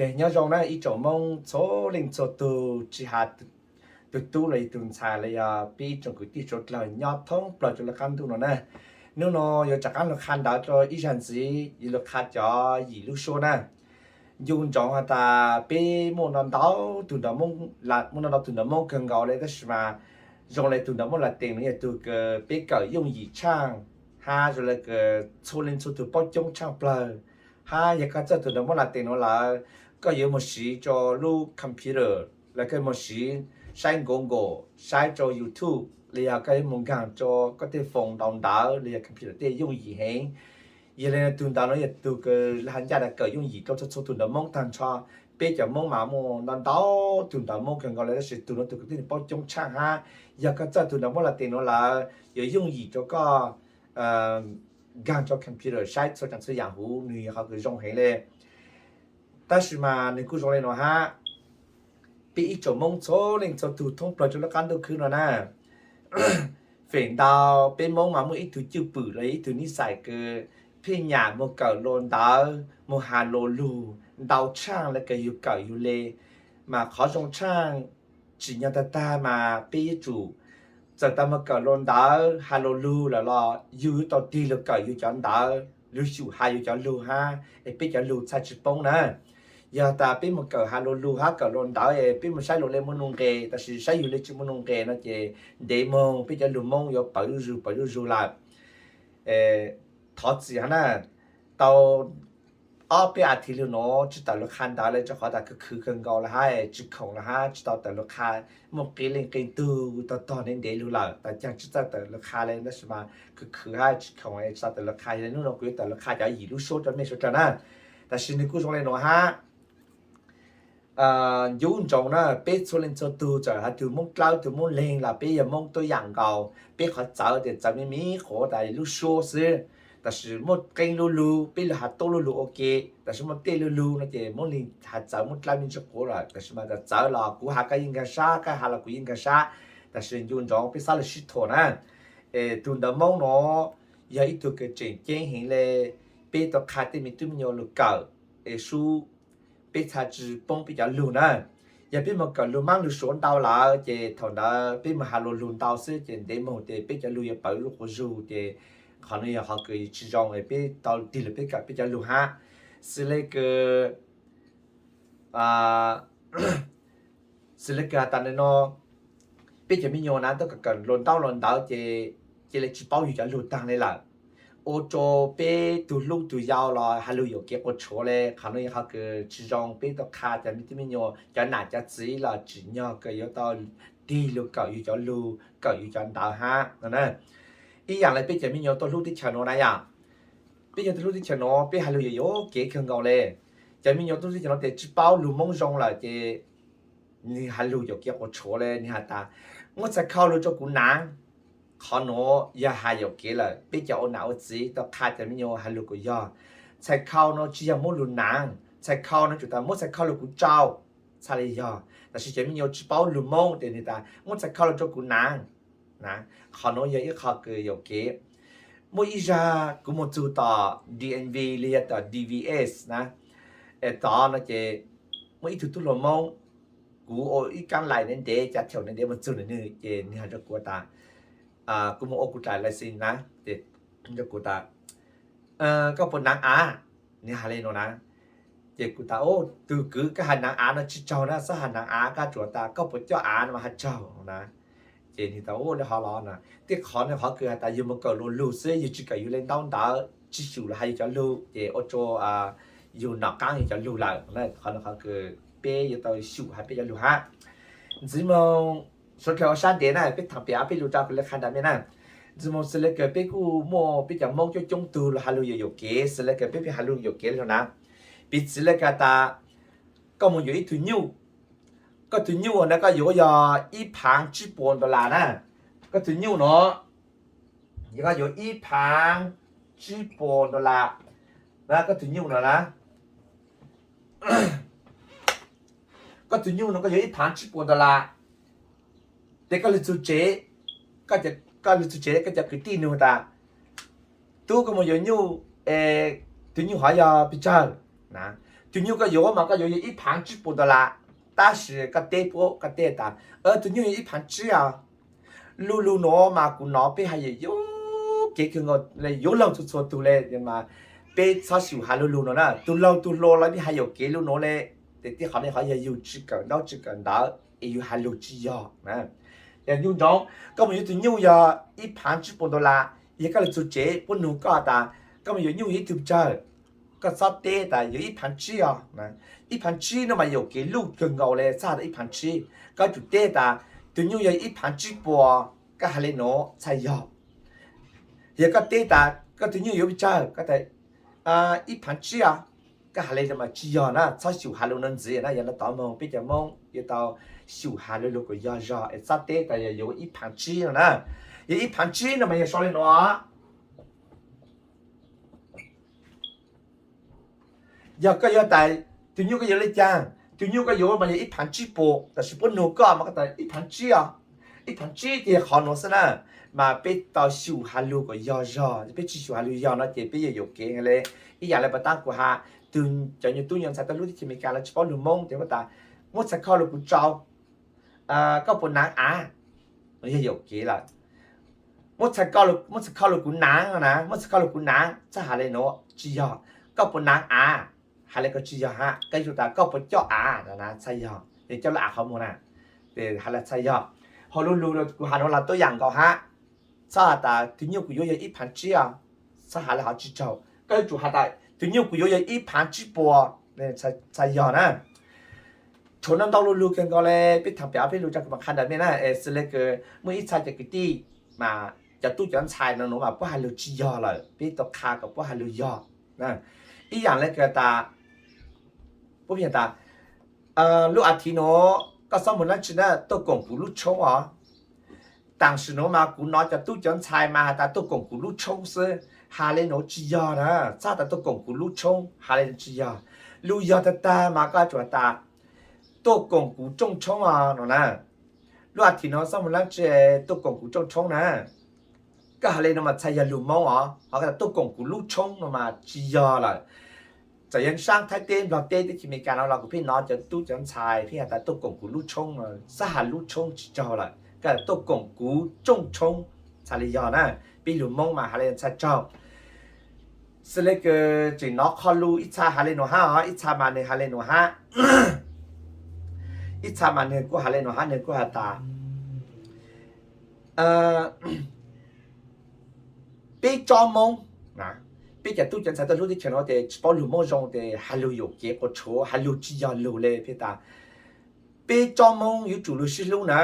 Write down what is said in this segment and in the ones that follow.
Ces nyob zoo na ib tsoom Hmoob txhua leej txhua tug, tsis has tus tub los yog tus ntxhais los yog peb ib tsoom kwv tij suav dlawg nyob thoob plaws rau lub qab ntuj no na. Hnub no yuav rov qab los qha ntawv rau ib zag ntxiv, yuav los qha cov yim lub suab na. Nco ntsoov has tas peb muaj ntau ntau tug ntawv Hmoob, muaj ntau ntau tug ntawv Hmoob kawg nkaus li, tab sis mas zoo li tug ntawv Hmoob Latees no yog tug kws peb kawm yooj yim tshaaj, hab zoo li kws txhua leej txhua tug paub coob tshaaj plawg. Hab yog koj txawj tug ntawv Hmoob Latees no lawm, koj yuav moog siv rua lub computer, los koj moog siv saib Google, saib rua YouTube, los yog koj yuav moog nkaag rua koj tej foos ntaus ntawv los yog computer tej yooj yim heev. Yog li tug ntawv no yog tug kws has ncaj tas kawm yooj yim rua txhua txhua tug ntawv Hmoob taag nrho. Peb cov Hmoob mas muaj ntau ntau tug ntawv Hmoob kawg nkaus li, tab sis tug no tug kws tij paub coob tshaaj hab. Yog koj txawj tug ntawv Hmoob Latees no lawm, yuav yooj yim rua koj nkaag rua computer saib txhua tsav txhua yaam huv, nwg yog qhov kws zoo heev li. Tab sis mas nwg kuj zoo li no hab, peb ib tsoom Hmoob txhua leej txhua tug thoob plawg rua lub qab ntuj khwb no na, feem ntau peb Hmoob mas muaj ib tug cwj pwm los ib tug nij xais kws pheej nyam moog kawm lug ntawv, moog has lug lug ntau tshaaj le kws yug kawm yug le. Mas qhov zoo tshaaj tsim nyog tag tag mas peb yuav tsum txawm tas moog kawm lug ntawv has lug lug lawm los yug yuav tau tig lug kawm yug cov ntawv, lug xyum has yug cov lug hab es peb cov lug txhaj tsi poob na. Yog tas peb moog kawm has lug lug hab kawm lug ntawv es peb moog saib lug le muaj nuj nqes, tab sis saib yug le tsi muaj nuj nqes no ces ntev moog peb cov lug Hmoob yuav pawv zuj zug pawv zuj zug lawm. Thov txim hab na, tau ob peb as thiv lug nuav tsi tawm lug qha ntawv le rua qhov tas khwv khwv kawg nkaus lawm hab, tsi khoom lawm hab, tsi tau tawm lug qha. Muaj qee leej qee tug tog tog ntev ntev lug lawm tas caag tsi txawj tawm lug qha le, tab sis mas khwv khwv hab tsi khoom tsi tau tawm lug qha. Yog le nub no kuv yuav tawm lug qha cov yim lub suab rua mej suav dlawg na. Tab sis nwg kuj zoo le nuav hab, nco ntsoov na, peb txhua leej txhua tug txawm has tug Hmoob dlawb tug Hmoob leeg los peb yog Hmoob tuab yaam nkaus. Peb qhov txawv tes txawv me me quav tas lub suab xwb. Tab sis muaj qee lub lug peb lug has tuab lub lug ua ke, tab sis muaj tej lub lug no ces Hmoob leeg has txawv Hmoob dlawb me ntsis quav lawm, tab sis mas txawv txawv los kuv has koj yeej nkaag sab, koj has los kuv yeej nkaag sab. Tab sis nco ntsoov peb xaav lug sib thuam na. Es tug ntawv Hmoob no yog ib tug kws tseem ceeb heev le, peb tau qha tej me tub me nyuam lug kawm es sub, peb txhaj tsi poob peb cov lug na. Yog peb moog kawm lug Maab lug Suav ntau lawm ces thaum ntawd peb moog has lug lug ntau xwb ces ntev moog tes peb cov lug yuav pawv zuj quav zug ces qhov no yog qhov kws tsi zoo, peb tau tig lug peb kawm peb cov lug hab. Xws le kws, xws le kws has tas no, peb cov me nyuam na tau kawm kawm lug ntau lug ntawd ces cia le tsi paub yug cov lug taag le lawm. Ua rua peb tug hlub tug yau los has lug yuam kev quas tshuav le, qhov no yog qhov kws tsi zoo. Peb tau qha cov me tub me nyuam, cov nam cov txiv los tsim nyog kws yuav tau tig lug kawm yug cov lug, kawm yug cov ntawv hab no na. Ib yaam le peb cov me nyuam tuaj hlub teb chaws nuav na yom, peb cov tuaj hlub teb chaws nuav peb has lug yuam yuam kev kawg nkaus le. Cov me nyuam tuaj hlub teb chaws nuav tes tsi paub lug Moob zoo lawm ces nwg has lug yuam kev quas tshuav le, nwg has tas, muab txhais khau lug rua kuv naav. Qhov nuav yog has yuam kev lawm. Peb cov ua nam ua txiv tau qha cov me nyuam has lug kuas yog, txhais khau no tsi yog muab lug naav, txhais khau no tsum tas muab txhais khau lug kuv tsau, txhaj le yog. Tab sis cov me nyuam tsi paub lug Moob tes nwg tas muab txhais khau lug rua kuv naav. Qhov nuav yog ib qho kws yuam kev. Muaj ib zag kuv moog txug tom D M V li yog tom D V S na, es tod no ces muaj ib tug tub hluas Moob, kuv ua ib kaab lais ntev ntev, cav thaum ntev ntev moog txug nwg ces nwg has rua kuv tas, kuv moog ua kuv dlaim license na, ces rua kuv tas, koj puas naav av? Nwg has le nuav na. Ces kuv tas, tug kwv, koj has naav av no tsi tsaug na, xob has naav av, koj tsuas tas koj puas coj av no mas has tsaug na. Ces nwg tas, ua le hov los na. Tej qhov no qhov kws has tas yug moog kawm luas lug xwb, yug tsi kawm yug le ntaub ntawv, tsi xyum lug has yug cov lug ces ua rua yug nom qaab yug cov lug lawm. Qhov no qhov kws peb yuav tau xyum has peb cov lug hab. Ntxiv moog, suav dlawg ua sab ntev na, peb thaam pem av peb lug rau kuv le qha nrag mej na. Ntxiv moog xws le kws peb kuj muaj peb cov Moob coob coob tug lug has lug yuam yuam kev, xws le kws peb pheej has lug yuam kev le nuav na. Piv txwv le kws tas koj moog yuav ib tug nyuj, koj tug nyuj na koj yuav yog ib phaav tsib puas dollar na. Koj tug nyuj no, yog koj yuav ib phaav tsib puas dollar na, koj tug nyuj no na, koj tug nyuj no koj yuav ib phaav tsib puas dollar, tes koj lug txug tsev, koj lug txug tsev koj cov kwv tij nug tas, tub, koj moog yuav nyuj, tug nyuj hov yog pes tsawg na? Tus nyuj koj yuav mas koj yuav yog ib phav tsib puas dollar, tab sis koj teb puab, koj teb tas, tus nyuj yog ib phav tsib os. Lu lug nuav mas kuv nov peb has yam yuam kev kawg nkaus le, yuav laug txhua txhua tug le, mas peb txhob xyum has lu lug nuav na. Tug laug tug hluas los peb has yuam kev lu nuav le, ces tej qhov nej qhov yog yug tsis kawm ntaub tsis kawm ntawv es yug has lug tsis yog na. Yog nyuj ntsoov, koj mus yuav tug nyuj yog ib phav tsib puas dollar, yog koj lug txug tsev puab nug koj tas koj mus yuav nyuj yog ib tug pes tsawg, koj txhob teb tas yuav ib phav tsib os. Ib phav tsib no mas yuam kev luj kawg nkaus le, txhob has tas ib phav tsib. Koj tsum teb tas tus nyuj yog ib phav tsib puas, koj has le nuav txhaj yog. Yog koj teb tas koj tus nyuj yuav pes tsawg, koj tas ib phav tsib os, koj has le mas tsis yog na, txhob xyum has lu nuav ntxiv na. Yog no tov moog peb cov Moob yuav tau xyum has lu lug kom yog zog es txhob teb tas yog yuav ib phav tsib no na. Yog ib phav tsib no mas yog sau le nuav. Yog koj yuav tas tus nyuj koj yuav le caag, tus nyuj koj yuav mas yog ib phav tsib puas, tab sis puab nug koj mas koj tas ib phav tsib os, ib phav tsib ces qhov nuav xwb na, mas peb tau xyum has lug kom yog zog. Peb tsis xyum has lug yog no ces peb yuav yuam kev le. Ib yam le puag ta kuv has, tug cov nyuag tub nyuag ntxhais tuaj hlub teb chaws Amelikas los tsis paub lug Moob ces puab tas muab txhais khau lug kuv tsau, koj puas naav av? Yog yuam kev lawm. Muab txhais khau lug kuv naav no na, muab txhais khau lug kuv naav, txhob has le nuav tsis yog. Koj puas naav av? Has le koj tsis yog hab. Koj yuav tsum tas koj puas coj av no na, txhaj yog. Yog coj lub av qhov muag na, has le txhaj yog. Hauv lu lug kuv has nuav los tuab yaam nkaus hab. Txhob has tas tus nyuj kuv yuav yog ib phav tsib os, txhob has le hov tsis tsaug. Koj yuav tsum has tas tus nyuj kuv yuav yog ib phav tsib puas, txhaj yog na. Tshuav ntau ntau lu lug kawg nkaus le, peb thaam pem ob peb lug tso kuv mam qha ntawm mej na. Es xws le kws muaj ib txha cov kwv tij mas cov tub cov ntxhais no nuav mas puab has lug tsis yog lawm, peb tau qha kom puab has lug yog. Ib yaam le kws tas, puab tas lub as thiv nuav koj xob mus dlaab tsi na, tuaj koom kuv lub tshoob os. Taam sim nuav mas kuv nov cov tub cov ntxhais mas has tas tuaj koom kuv lub tshoob xwb, has le nuav tsis yog na. Txhob has tas tuaj koom kuv lub tshoob, has le nuav tsis yog. Lug yog tag tag mas koj tsum has tas tuaj koom kuv rooj tshoob os no na. Lub as thiv nuav xob mus dlaab tsi, tuaj koom kuv rooj tshoob na. Koj has le nuav mas txhaj yog lug Moob os, ho koj tas tuaj koom kuv lub tshoob no mas tsis yog lawm. Txawm yog saab Thaib teb Nplog teb teb chaws Amelikas no los kuv pheej nov cov tub cov ntxhais pheej has tas tuaj koom kuv lub tshoob no, txhob has lub tshoob tsis tsaug lawm, koj tuaj koom kuv rooj tshoob txhaj le yog na. Peb lug Moob mas has le txhaj tsaug. Xws le kws tseem nov qho lug ib txha has le nuav hab os, ib txha mas nwg has le nuav hab. Ib txha mas nwg kuj has le nuav hab, nwg kuj has tas peb tsob Moob, peb cov tub cov ntxhais tuaj hlub teb chaws no tes tsis paub lug Moob zoo tes has lug yuam kev quas tshuav, has lug tsis yog lug le. Peb tas peb tsob Moob yuav tsum lug sib hlub na.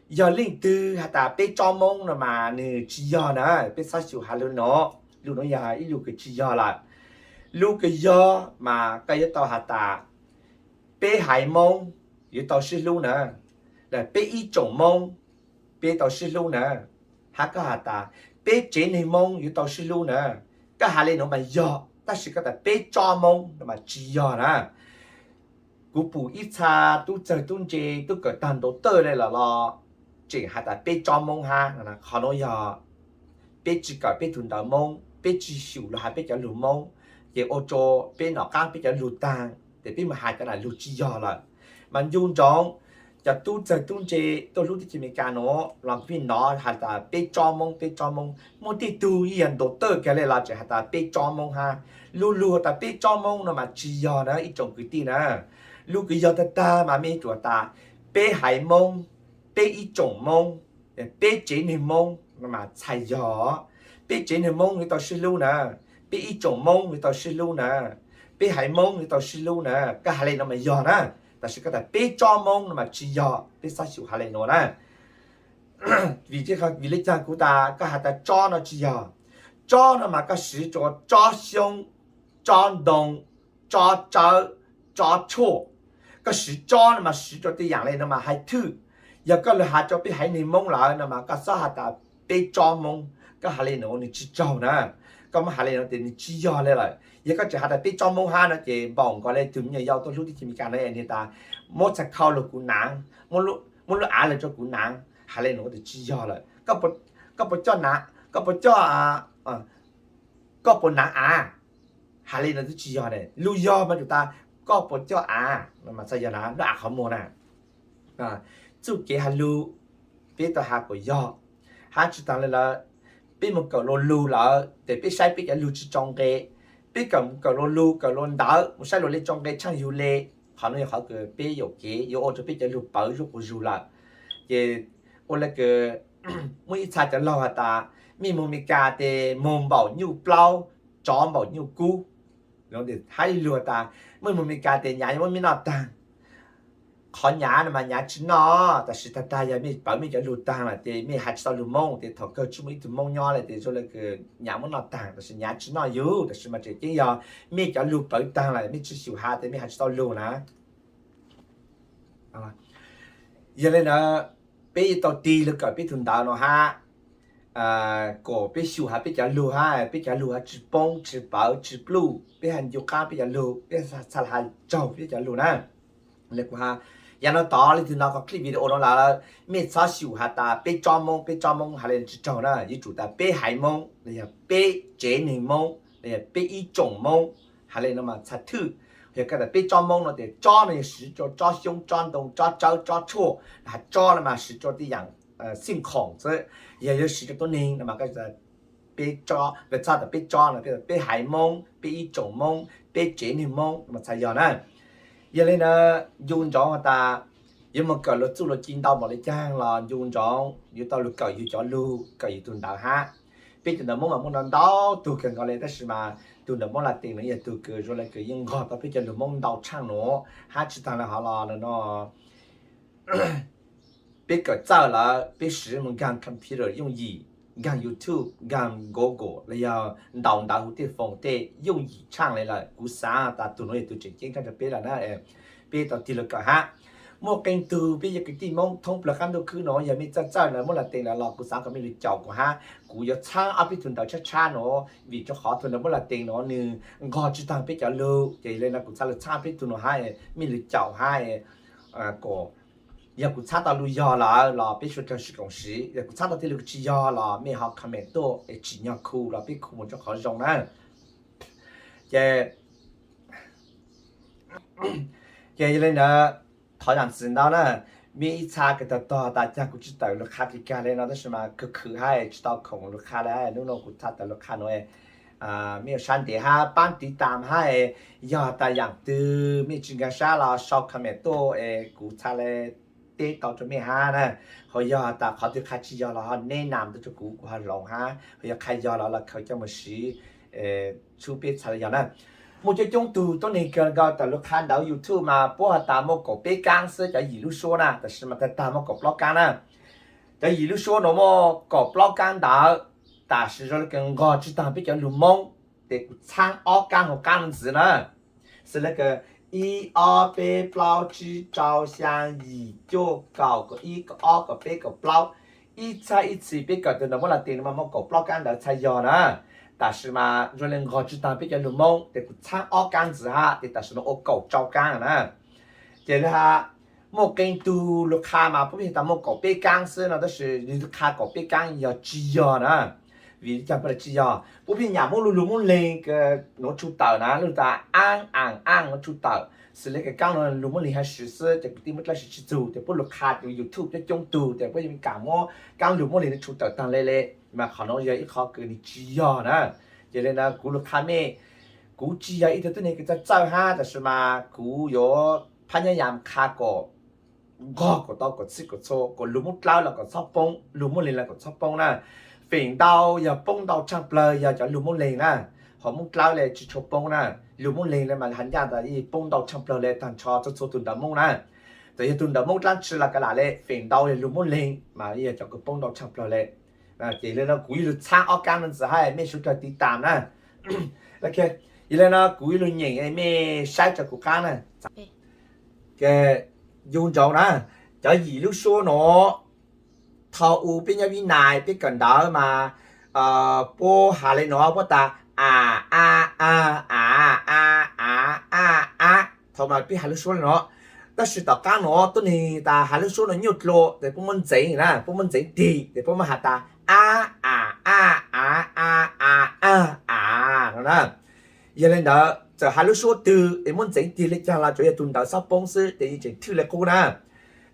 Yog leej twg has tas peb tsob Moob no mas nwg tsis yog na, peb txhob xyum has lug nuav, lug nuav yog ib lug kws tsis yog lawm. Lug kws yog mas koj yuav tau has tas peb haiv Moob yuav tau sib hlub na, peb ib tsoom Moob peb tau sib hlub na, hab koj has tas peb tsev neeg Moob yuav tau sib hlub na. Koj has le nuav mas yog, tab sis koj tas peb tsob Moob no mas tsis yog na. Kuv pum ib txha tub txawg tub ntse tub kawm tag ntaus tawj le los los tseem has tas peb tsob Moob hab. Qhov nuav yog peb tsis kawm peb tug ntawv Moob, peb tsis xyum lug has peb cov lug Moob, ces ua rua peb nov qaab peb cov lug taag, ces peb mus has cov nam lug tsis yog lawm. Mas ncu ntsoov cov tub txawg tub ntse tuaj hlub teb chaws Amelikas nuav los kuv pheej nov has tas peb tsob Moob, peb tsob Moob. Muaj tej tug ib yam ntaus tawj kag le los tseem has tas peb tsob Moob hab. Lug lug has tas peb tsob Moob no mas tsis yog na ib tsoom kwv tij na. Lug kws yog tag tag mas mej yuav tsum has tas peb haiv Moob, peb ib tsoom Moob, peb tsev neeg Moob no mas txhaj yog. Peb tsev neeg Moob yuav tau sib hlub na, peb ib tsoom Moob yuav tau sib hlub na, peb haiv Moob yuav tau sib hlub na, koj has le nuav mas yog na. Tab sis koj tas peb tsob Moob no mas tsis yog, peb txhob xyum has le nuav na. Vim le caag kuv tas koj has tas tsob no tsis yog? Tsob no mas koj siv rua tsob xyoob, tsob ntoo, tsob tsawb, tsob tshuaj. Koj siv tsob no mas siv rua tej yaam le no mas hais thwj. Yog koj lug has rua peb haiv neeg Moob lawm no mas koj txhob has tas peb tsob Moob, koj has le nuav nwg tsis tsaug na. Koj muab has le nuav tes nwg tsis yog le lawm. Yog koj tseem has tas peb tsob Moob hab no ces npaum nkaus le tug me nyuam yaus tuaj hlub teb chaws Amelikas no nwg tas muab txhais khau lug kuv naav, muab lub av lug rua kuv naav, has le nuav tes tsis yog lawm. Koj puas coj naav, koj puas coj, koj puas naav av? Has le nuav twb tsis yog ne. Lug yog mas tsum tas koj puas coj av, txhaj yog na, lub av qhov muag na. Txuj kev has lug, peb tau has kuas yog, hab tsi taag le lawm, peb moog kawm lug lug lawm tes peb saib peb cov lug tsi tsau nqe. Peb kawm, kawm lug lug, kawm lug ntawv, moog saib lug le tsau nqe tshaaj yug le. Qhov nuav yog qhov kws peb yuam kev yuav ua rua peb cov lug pawv zuj quas zug lawm. Ces ua le kws muaj ib txha cov laug has tas, mej moog Amelikas tes moog npaum nyuj plaub, tsov npaum nyuj kub. Hab ib lug tas, mej moog Amelikas tes nyav yuav muab mej noj taag. Qhov nyav no mas nyav tsi noj, tab sis tag tag yog mej pawv mej cov lug taag lawm tes mej has tsi tau lug Moob, tes thaum kawg tsi muaj ib tug Moob nyob le tes zoo le kws nyav muab noj taag, tab sis nyav tsi noj yug, tab sis mas tseem ceeb yog mej cov lug pawv taag lawm mej tsi xyum has tes mej has tsi tau lug na. Yog le ntawd, peb yuav tau tig lug kawm peb tug ntawv no hab, kuas peb xyum has peb cov lug hab, peb cov lug hab tsi poob tsi pawv tsi pluj, peb has ncu qaab peb cov lug, peb txhaj has raug peb cov lug na. Le kuv has, yog no tod leej twg nov qhov clip video no lawm, mej txhob xyum has tas peb tsob Moob, peb tsob Moob has le tsi raug na, yuav tsum tas peb haiv Moob, los yog peb tsev neeg Moob, los yog peb ib tsoom Moob, has le no mas txhaj thwj. Yog koj tas peb tsob Moob no tes tsob no yog siv rua tsob xyoob, tsob ntoo, tsob tsawb, tsob tshuaj, has tsob no mas siv rua tej yaam xij khoom xwb. Yog yuav siv rua tuab neeg no mas koj peb tsob, koj txhaj tas peb tsob no, peb haiv Moob, peb ib tsoom Moob, peb tsev neeg Moob no mas txhaj yog na. Yog le ntawd ncu ntsoov has tas yuav moog kawm luag txuj luag ci ntau npaum le caag los ncu ntsoov yuav tau lug kawm yug cov lug, kawm yug tug ntawv hab. Peb cov ntawv Moob mas muaj ntau ntau tug kawg nkaus le, tab sis mas tug ntawv Moob Latin no yog tug kws zoo le kws yeej nqog tau peb cov lug Moob ntau tshaaj nuav hab tsi taag le hov los no peb kawm txawj lawm peb siv moog nkaag computer yooj yim, nkaag YouTube, nkaag Google los yog ntaus ntawv huv tej foos tej yooj yim tshaaj le lawm. Kuv xaav tas tug nuav yog tug tseem ceeb rua peb lawm na. Peb tau tig lug kawm hab. Muaj qee tug peb yog kwv tij Moob thoob plawg qaab ntuj khwb nuav yog mej txawj txawj ntawv Moob Latin lawm los kuv xaav kom mej lug caum kuv hab, kuv yuav txhaab ob peb tug ntawv tshab tshab nuav, vim rua qhov tug ntawv Moob Latin nuav nwg nqog tsi taag peb cov lug, ces le no kuv txhaj lug txhaab peb tug nuav hab, mej lug caum hab. Kuas yog kuv txhaab tau lug yog lawm los peb suav dlawg sib koom siv, yog kuv txhaab tau tej lug tsi yog los mej ho comment tuaj es tsim nyog khu los peb khu moog rua qhov zoo na. Ces, ces yog le ntawd, thov zaam txim ntau na, mej ib txha kws tog tog tas caag kuv tsi tawm lug qha kis kag le no tab sis mas khwv khwv hab tsi tau khoom lug qha le. Nub nua kuv txhaj tawm lug qha nuav, mej yuav sab ntev hab paab tiv tam hab, yog tas yaam twg mej tsi nkaag sab los sau comment tuaj es kuv txhaj le teb tau rua mej hab na. Ho yog tas qhov twg qha tsi yog los ho neb nam tuaj rua kuv, kuv ho hloov hab, ho yog qha yog los los khaws coj moog siv, txhub peb txhaj le yog na. Muaj coob coob tug tuab neeg kawg nkaus tawm lug qha ntawv YouTube mas puab has tas muaj kaum peb kaab xwb cov yim lub suab na, tab sis mas tag tag muaj kaum plaub kaab na. Cov yim lub suab nuav muaj kaum plaub kaab ntawv, tab sis zoo le kws nqog tsi taag peb cov lug Moob, tes kuv txhaab ob kaab huv qaab nuav ntxiv na. Xws le kws ib ob peb plaub tsib rau xyaa yim cuaj kaum kaum ib kaum ob kaum peb kaum plaub, ib txhab ib txhis peb kawm tug ntawv Moob Latin no mas muaj kaum plaub kaab ntawv txhaj yog na. Tab sis mas zoo le nqog tsi taag peb cov lug Moob, tes kuv txhaab ob kaab ntxiv hab, tes tab sis mas ua kaum rau kaab na. Ces le has, muaj qee tug lug qha mas puab pheej has tas muaj kaum peb kaab xwb no, tab sis nwg qha kaum peb kaab yog tsi yog na. Vim le caag puab le tsi yog? Puab pheej nyam muab lug lug Moob Leeg nuav tshu tawm na, lug tas aab aam aaj nuav tshu tawm, xws le kws kaab nuav lug Moob Leeg hab siv xwb, ces kwv tij Moob Dlawb siv tsi txug, ces puab lug qha rua YouTube coob coob tug, ces puab yeej kam muab kaab lug Moob Leeg nuav tshu tawm taag le le, mas qhov nuav yog ib qhov kws nwg tsi yog na. Ces le nuav kuv lug qha mej, kuv tsi yog ib tug tuab neeg kws txawj txawj hab, tab sis mas kuv yuav phab nyab yam qha kom nqog kom tau kom txhij kom txhua, kom lug Moob Dlawb los kom txhob poob, lug Moob Leeg los kom txhob poob na. Feem ntau yog poob ntau tshaaj plawg yog cov lug Moob Leeg na, ho Moob Dlawb le tsi tshua poob na. Lug Moob Leeg le mas has ncaj tas yeej poob ntau tshaaj plawg le taag nrho txhua txhua tug ntawv Moob na. Txawm yog tug ntawv Moob dlaab tsi los kav lam le, feem ntau yog lug Moob Leeg mas yog cov kws poob ntau tshaaj plawg le. Ces le no kuv yuav lug txhaab ob kaab nuav ntxiv hab, mej suav dlawg tiv tam na. Yog le no kuv yuav lug nyeem mej saib rua kuv qaab na. Ces ncu ntsoov na, cov yim lub suab nuav, thaum u peb nyob Vib Nais peb kawm ntawv mas puab has le nuav, puab tas a, a, a, a, a, a, a, a. Thaum mas peb has lub suab le nuav. Tab sis tom qaab nuav tuab neeg tas has lub suab nuav nyuaj dlua, tes puab muab ntxeev na, puab muab ntxeev tig, tes puab muab has tas a, a, a, a, a, a, a, a no na. Yog le ntawd, tawm hais lub suab twg es muab ntxeev tiag li caag los tsuav yog tug ntawv xob poob xwb ces yeej tseem thwj li qub na.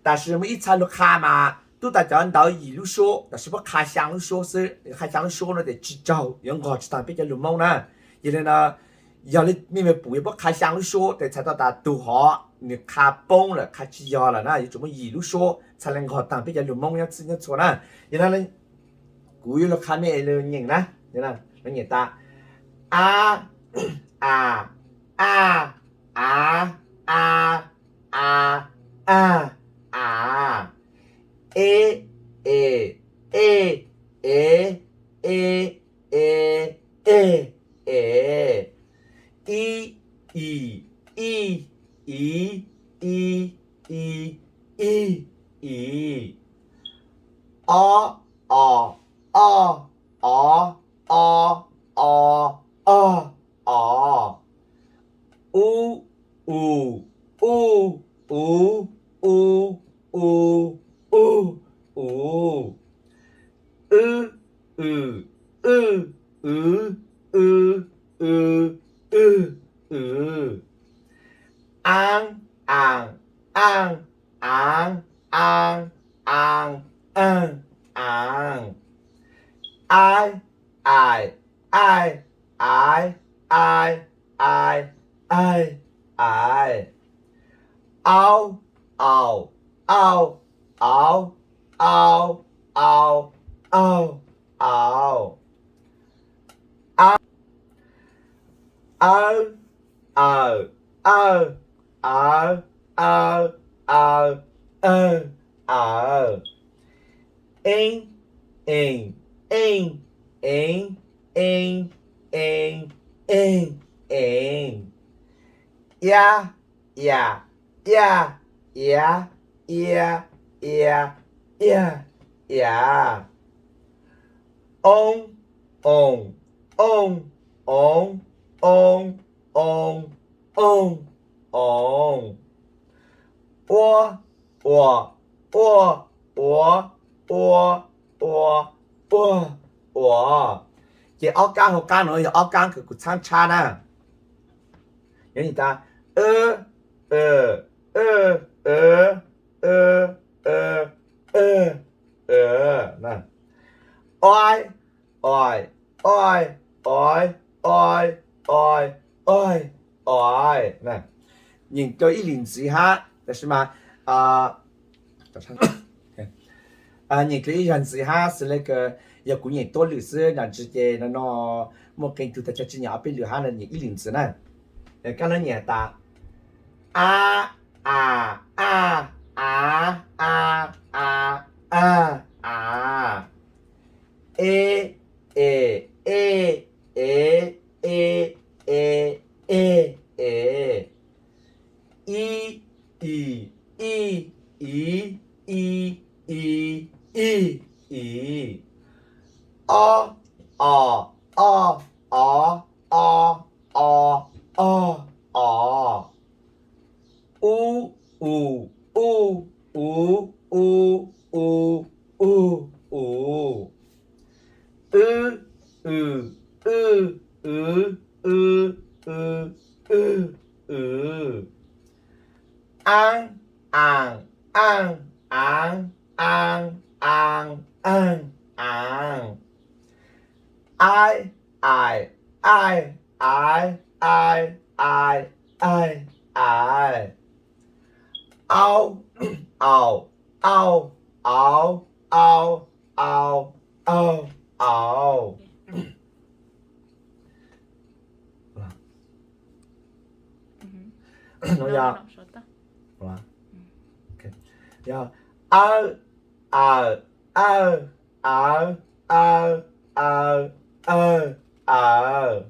Tab sis muaj ib txha lug qha mas tub tas cov ntawv yim lub suab tab sis puab qha xyaa lub suab xwb, qha xyaa lub suab no ces tsis tsaug, yuav nqog tsis taag peb cov lug Moob na. Yog li no, yog li mej mej pum yog puab qha xyaa lub suab tes txhais tau tas tug hov nwg qha poob lawm, qha tsis yog lawm na, yuav tsum muaj yim lub suab txhaj le nqog taag peb cov lug Moob nyob txhua na. Yog no kuv yuav lug qha mej lug nyeem na, nyeem tas a, a, a, a, a, a, a, a, e, e, e, e, e, e, e, e, i, i, i, i, i, i, i, i, o, o, o, o, o, o, o, o, u, u, u, u, u, u, u, u, w, w, w, w, w, w, w, a, a, a, a, a, a, a, a, ai, ai, ai, ai, ai, ai, ai, au, au, au, au, au, au, au, au, aw, aw, aw, aw, aw, aw, aw, aw, aw, eej, eej, eej, eej, eej, eej, eej, eej, iab, iab, iab, iab, iab, iab, iab, iab, oo, oo, oo, oo, oo, oo, oo, oo, ua, ua, ua, ua, ua, ua, ua, ua. Ces ob kaab hauv qaab nuav yog ob kaab kws kuv txhaab tshab na. Yog tas, oi, oi, oi, oi, oi, oi, oi, oi, oi. Nyeem rua ib lwm ntxiv hab, tab sis mas nyeem rua ib zag ntxiv hab, xws le kws yog kuv nyeem tuab lwm xwb, ntshe ces no no muaj qee tug tag chaw tsi nyeem ob peb lwm hab, nyeem ib lwm ntxiv na. Kab nab nyeem tas, a, a, a, a, a, a, a, a, e, e, e, e, e, e, e, e, i, i, i, i, i, i, i, i, o, o, o, o, o, o, o, o, u, u, u, u, u, u, u, u, w, w, w, w, w, w, w, a, a, a, a, a, a, a, ai, ai, ai, ai, ai, ai, ai, au, au, au, au, au, au, au, au. Yog, yog, aw, aw, aw, aw, aw, aw, aw, aw,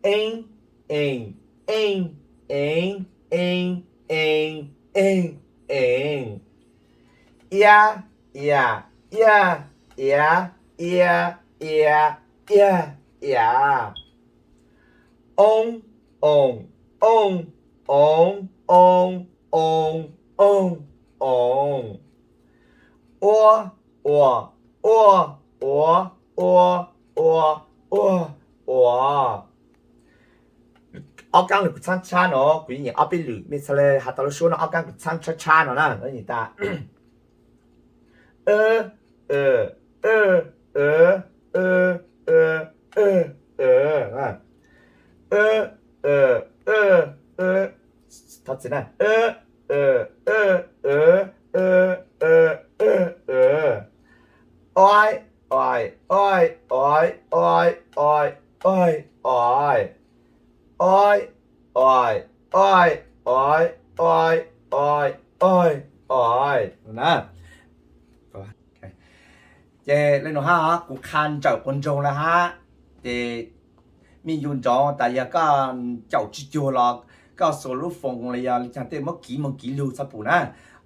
eej, eej, eej, eej, eej, eej, eej, eej, iab, iab, iab, iab, iab, iab, iab, iab, oo, oo, oo, oo, oo, oo, oo, oo, ua, ua, ua, ua, ua, ua, ua, ua, Ob kaab lug kuv txhaab tshab no, kuv yeej nyeem ob peb lwm, mej txhad le has tau lub suab no ob kaab kuv txhaab tshab tshab no na, nyeem tas thov txim na, oi, oi, oi, oi, oi, oi, oi, oi, oi, oi, oi, oi, oi, oi, oi, oi na. Ces le nuav hab, kuv qha nrawm quas nroog le hab, ces mej yuav ntsoov tas yog koj caum tsi cuag los koj xuas lub foos los yog le caag tej muab kiv moog kiv lug txhob pum na.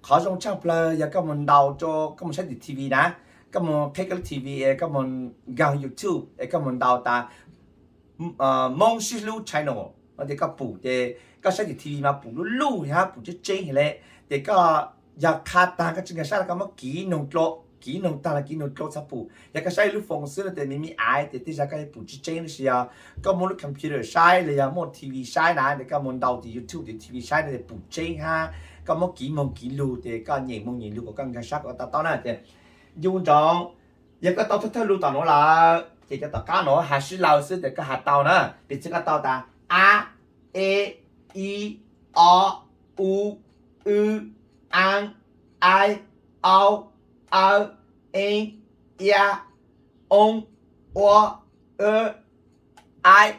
Qhov zoo tshaj plawg yog koj moog ntaus rua, koj moog saib tim T V na, koj moog qheb koj lub T V es koj moog nkaag YouTube es koj moog ntaus tas Moob Sib Hlub channel no ces koj pum ces koj saib tim T V mas pum lub luj hab pum tseeb tseeb le. Ces koj yog qha taag koj tsi nkaag saib los koj muab kiv noog dlua, kiv noog taag los kiv noog dlua txhob pum. Yog koj saib lub foos xwb no ces mej mej aiv ces tej zag koj pum tsi tseeb, tab sis yog koj muaj lub computer saib los yog muaj T V saib na, ces koj moog ntaus tim YouTube tim T V saib no ces pum tseeb hab koj muab kiv moog kiv lug ces koj nyeem moog nyeem lug kom koj nkaag sab kom koj to taub na. Ces ncu ntsoov, yog koj tau thawj thawj lug tom nuav lawm ces cov tom qab nuav has sib law xwb ces koj has tau na. Piv txwv koj tau tas a, e, i, o, u, w, aa, ai, au, aw, ee, ia, oo, ua, w, ai.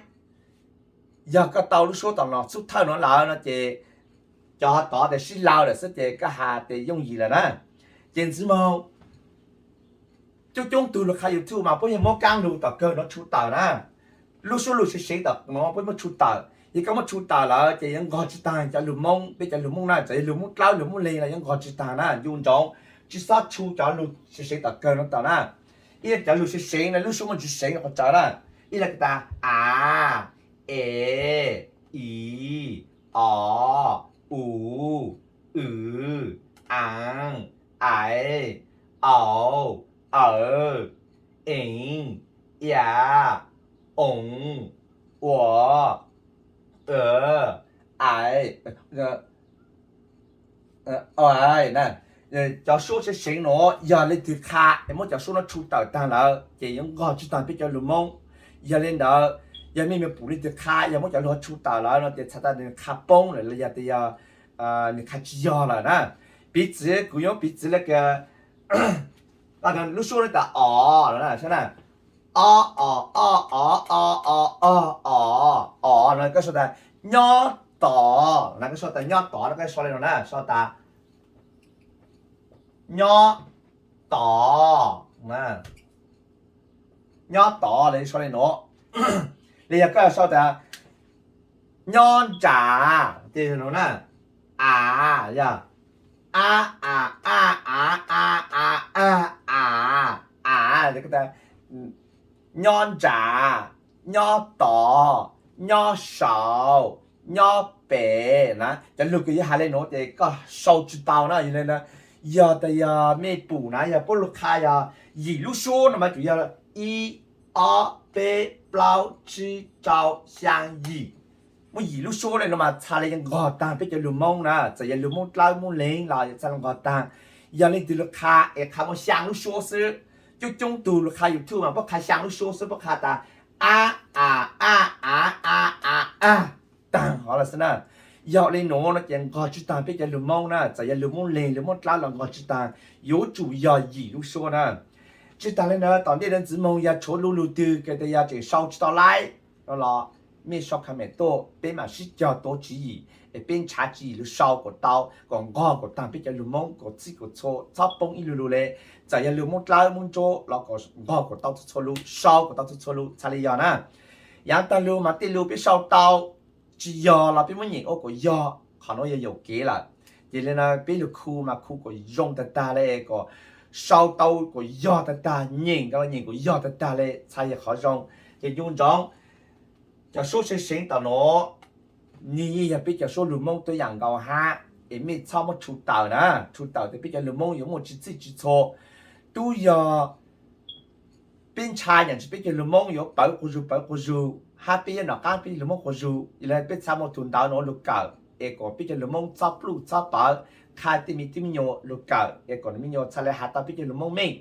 Yog koj tau lub suab tom nuav xub thawj nuav lawm no ces cov tod tes sib law lawm xwb ces koj has tes yooj yim lawm na. Ces ntxiv moog, coob coob tug lug qha YouTube mas puab yeej muab kaab lug tom kawg nuav tshu tawm na. Lub suab lug seev seev tom nuav puab muab tshu tawm. Yog koj muab tshu tawm lawm ces yuav nqog tsi taag cov lug Moob, peb cov lug Moob na, txawm yog lug Moob Dlawb lug Moob Leeg los yuav nqog tsi taag na. Ncu ntsoov, tsi xob tshu cov lug seev seev tom kawg nuav tawm na. Ib yog cov lug seev seev na, lub suab muaj ntsis seev qhov tsawv na. Ib yog tas a, e, i, o, u, w, aa, ai, au, aw, ee, ia, oo, ua, w, ai. Cov suab seev seev nuav yog leej twg qha es muab cov suab nuav tshu tawm taag lawm ces yuav nqog tsi taag peb cov lug Moob. Yog le ntawd, yog mej mus pum leej twg qha yog muab cov lug tshu tawm lawm no ces txhais tas nws qha poob lawm los yog tas yog nws qha tsi yog lawm na. Piv txwv, kuv yuav piv txwv le kws lub suab nuav tas o, o, o, o, o, o, o, o, o no koj sau tas nyob tod na, koj sau tas nyob tod no, koj sau le nuav na, sau tas nyob tod, nyob tod los sau le nuav. Los yog koj sau tas nyob nrad, ces nuav na, a, yog a, a, a, a, a, a, a, a, a, nyob nrad, nyob tod, nyob saud, nyob pem na. Cov lug kws yuav has le nuav ces koj sau tsi tau na. Yog le na, yog tas yog mej pum na, yog puab lug qha yog yim lub suab no mas tsuas yog ib, ob, peb, plaub, tsib, rau, xyaa, yim. Muaj yim lub suab le no mas txhais le yuav nqog taag peb cov lug Moob na, txawm yog lug Moob Dlawb Moob Leeg los yuav txhais le nqog taag. Yog leej twg lug qha es qha muaj xyaa lub suab xwb, coob coob tug lug qha YouTube mas puab qha xyaa lub suab xwb, puab qha tas a, a, a, a, a, a, a taag hov lawm xwb na. Yog le nuav no ces nqog tsi taag peb cov lug Moob na, txawm yog lug Moob Leeg lug Moob Dlawb los nqog tsi taag, yuav tsum yog yim lub suab na. Tsi taag le ntawd, tom ntej no ntxiv moog yog tshuav lub lug twg kws tas yog tseem sau tsi tau laib no los mej sau comment tuaj, peb mam sib cog tuav tswv yim es peb nrhav tswv yim lug sau kom tau, kom nqog kom taag peb cov lug Moob kom txhij kom txhua txhob poob ib lug lug le. Txawm yog lug Moob Dlawb Moob Ntsuab los kom nqog kom tau txhua txhua lug, sau kom tau txhua txhua lug txhad le yog na. Yaav taag lug mas tej lug peb sau tau tsi yog los peb muab nyeem ua kom yog, qhov nuav yog yaum kev lawm. Ces le no peb lug khu mas khu kom zoo tag tag le, kom sau tau kom yog tag tag, nyeem los nyeem kom yog tag tag le txhad yog qhov zoo. Ces ncu ntsoov, cov suab seev seev tom nuav, nwg yeej yog peb cov suab lug Moob tuab yaam nkaus hab, es mej txhob muab tshu tawm na, tshu tawm tes peb cov lug Moob yuav muaj tsi txhij tsi txhua. Tub yog peb nrhav yaam tsi peb cov lug Moob yuav pawv quas zug pawv quas zug, hab peb yuav nov qaab peb cov lug Moob quas zug. Yog le peb txhad muaj tug ntawv nuav lug kawm es kom peb cov lug Moob txhob pluj txhob pawv, qha tej me tub me nyuam lug kawm es kom nws me nyuam txhad le has tau peb cov lug Moob meej,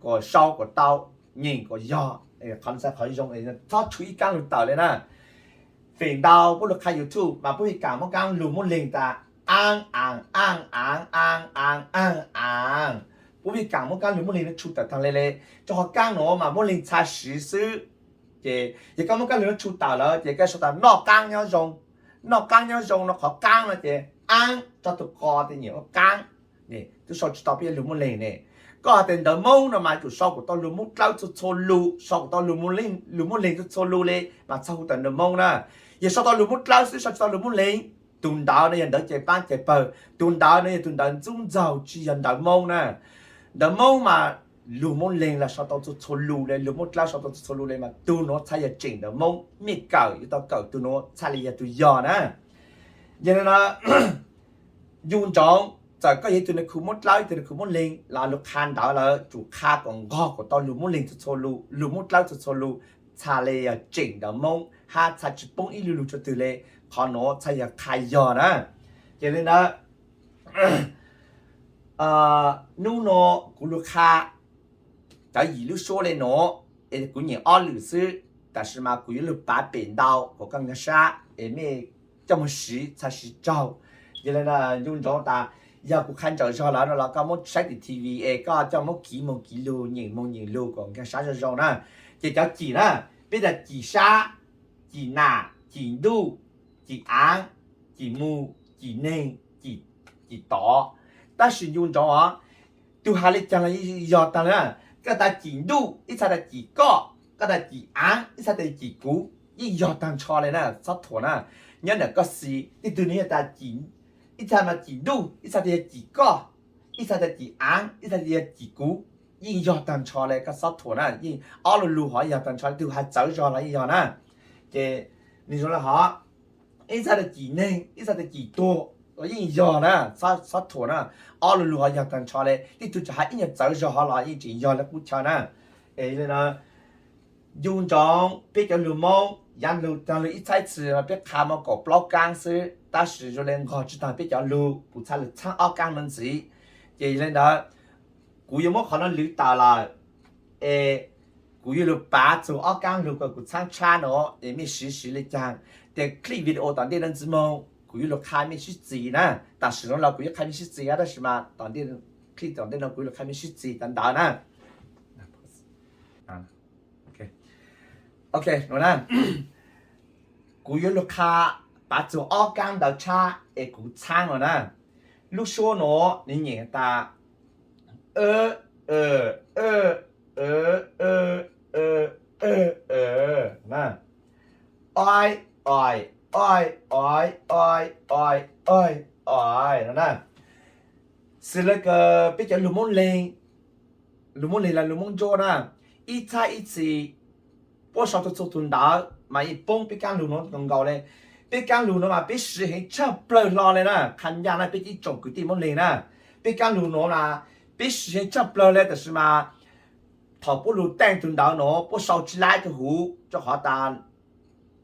kom sau kom tau, nyeem kom yog. Qhov no txhad qhov zoo, txhob tshuav ib kaab lug tawm le na. Feem ntau puab lug qha YouTube mas puab pheej kaam muab kaab lug Moob Leeg tas aab aav aab aav aav aav aav aav. Puab pheej kaam muab kaab lug Moob Leeg nuav tshu tawm taag le le, rua qhov kaab nuav mas Moob Leeg txhad siv xwb. Ces yog koj muab kaab lug nuav tshu tawm lawm ces koj sau tas noj qaab nyob zoo. Noj qaab nyob zoo no qhov qaab no ces aab, tso tug qo tej nyem ua qaab. Tub sau tsi tau peb cov lug Moob Leeg ne. Koj has tas ntawv Moob no mas yuav tsum sau kom tau lug Moob Dlawb txhua txhua lug, sau kom tau lug Moob Leeg txhua txhua lug le mas txhad hu tas ntawv Moob na. Yog sau tau lug Moob Dlawb xwb sau tsi tau lug Moob Leeg, tug ntawv no yog ntawv cais paab cais pawg, tug ntawv no yog tug ntawv ntxub ntxaug tsi yog ntawv Moob na. Ntawv Moob mas lug Moob Leeg los sau tau txhua txhua lug le, lug Moob Dlawb sau tau txhua txhua lug le mas tug nuav txhad yog tseem ntawv Moob, mej kawm yuav tau kawm tug nuav txhad le yog tug yog na. Yog le no, ncu ntsoov txawm koj yog ib tug nab khu Moob Dlawb ib tug nab khu Moob Leeg los lug qha ntawv lawm tsum qha kom nqog kom tau lug Moob Leeg txhua txhua lug, lug Moob Dlawb txhua txhua lug, txhad le yog tseem ntawv Moob hab txhad tsi poob ib lu lug tsua twg le. Qhov nuav txhad yog qha yog na. Ces le ntawd, nub nuav kuv lug qha cov yim lub suab le nuav es kuv nyem ob lwm xwb, tab sis mas kuv yuav lug pav pem ntau kom koj nkag sab es mej coj moog siv txhad siv tsaug. Yog le no ncu ntsoov tas yog kuv qha ntsawm zog lawm no los koj muab saib tim TV es koj coj muab kiv moog kiv lug, nyeem moog nyeem lug kom nkag sab zoo zoo na. Ces cov cim na, peb tas cim sab, cim nam, cim ntuj, cim aav, cim mu, cim neeg, cim tod. Tab sis ncu ntsoov os, tug has le caag los yog taag le na. Koj tas cim ntuj ib txhais tas cim koj, koj tas cim aav ib txhais tas cim kuv, yeej yog taag nrho le na, txhob thuam na. Nyob ntawm koj xis, tej tug nwg yog tas ib txhais mas cim ntuj ib txhais tas yog cim koj, ib txhais tas cim aav ib txhais tas yog cim kuv, yeej yog taag nrho le, koj txhob thuam na. Yeej ob lu lug hov yog taag nrho le, tug has txawv zog los yeej yog na. Ces nwg zoo le hov, ib txhais tas cim neeg ib txhais tas cim tuag los yeej yog na, txhob thuam na. Ob lu lug hov yog taag nrho le, tej tug tseem has ib nyuag txawv zog hov los yeej tseem yog le qub chaw na. Es le no, ncu ntsoov peb cov lug Moob, yaav lug taag lug ib txhais txhis mas peb qha moog kaum plaub kaab xwb, tab sis zoo le nqog tsi taag peb cov lug, kuv txhad lug txhaab ob kaab nuav ntxiv. Ces le ntawd, kuv yuav muab qhov nuav lwv tawm lawm, es kuv yuav lug pav txug ob kaab lug kom kuv txhaab tshab nuav es mej siv siv le caag. Tes clip video tom ntej nuav ntxiv moog kuv yuav lug qha mej sib txis na. Tam sim nuav los kuv yuav qha mej sib txis na, tab sis mas tom ntej, clip tom ntej nuav kuv yuav lug qha mej sib txis tawm ntawd na. Ok, kuv yuav lug qha pav txug ob kaab ntawv tshab es kuv txhaab nuav na. Lub suab nuav nwg nyem tas oi, oi, oi, oi, oi, oi, oi, oi, oi no na. Xws le kws peb cov lug Moob Leeg, lug Moob Leeg los lug Moob Ntsuab na, ib txhais ib txhis puab sau txhua txhua tug ntawv mas yeej poob peb kaab lug nuav nkaus nkaus le. Peb kaab lug nuav mas peb siv heev tshaj plawg hlo le na, qha ncaj na peb ib tsoom kwv tij Moob Leeg na. Peb kaab lug nuav mas peb siv heev tshaj plawg le, tab sis mas thaum puab lug teej tug ntawv nuav puab sau tsi laib rua huv, rua qhov tas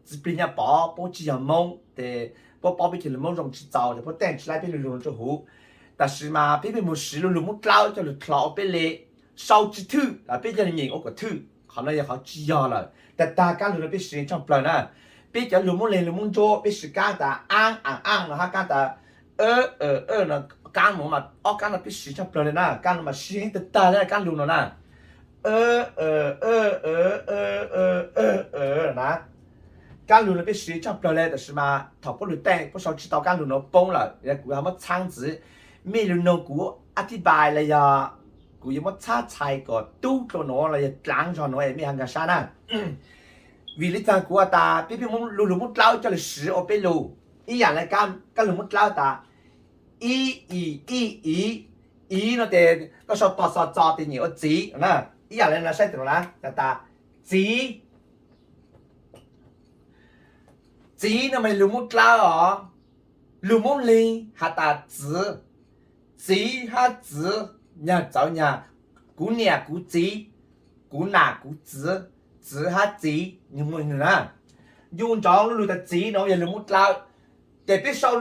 txiv plig Nyaj Pov puab tsi yog Moob tes puab paub peb cov lug Moob zoo tsi txaus tes puab teej tsi laib peb lu lug nuav rua huv. Tab sis mas peb pheej moog siv lu lug Moob Dlawb coj lug dlhau ua peb le, sau tsi thwm los peb coj lug nyeem ua kom thwm, qhov nuav yog qhov tsi yog lawm. Tag tag kaab lug nuav peb siv tshaj plawg na. Peb cov lug Moob Leeg lug Moob Ntsuab peb siv kaab tas aab aam aaj no hab kaab tas no, kaab nuav mas ob kaab nuav peb siv tshaj plawg le na, kaab nuav mas siv heev tag tag le kaab lug nuav na. Na, kaab lug nuav peb siv tshaj plawg le, tab sis mas thaum puab lug teej puab sau tsi tau kaab lug nuav poob lawm, kuv ho muab txhaab ntxiv. Mej lug noog kuv a thib npais los yog kuv yuav muab txhab txhais kom tub dlua nuav los yog dlaav zog nuav es mej ho nkag sab na. Vim le caag kuv has tas peb pheej muab lu lug Moob Dlawb coj lug siv ua peb lug, ib yaam le kaab lug Moob Dlawb tas ib, i, ij, iv, iv no tes koj sau txo txo txo tes nyem ua txiv na. Ib yaam le no saib tug nuav na, tas txiv. Txiv no mas lug Moob Dlawb os, lug Moob Leeg has tas txiv. Txiv hab txiv nyag txawv nyag, kuv niam kuv txiv, kuv nam kuv txiv, txiv hab txiv nwg muaj nwg na. Ncu ntsoov lub lug tas txiv no yog lug Moob Dlawb, ces peb sau,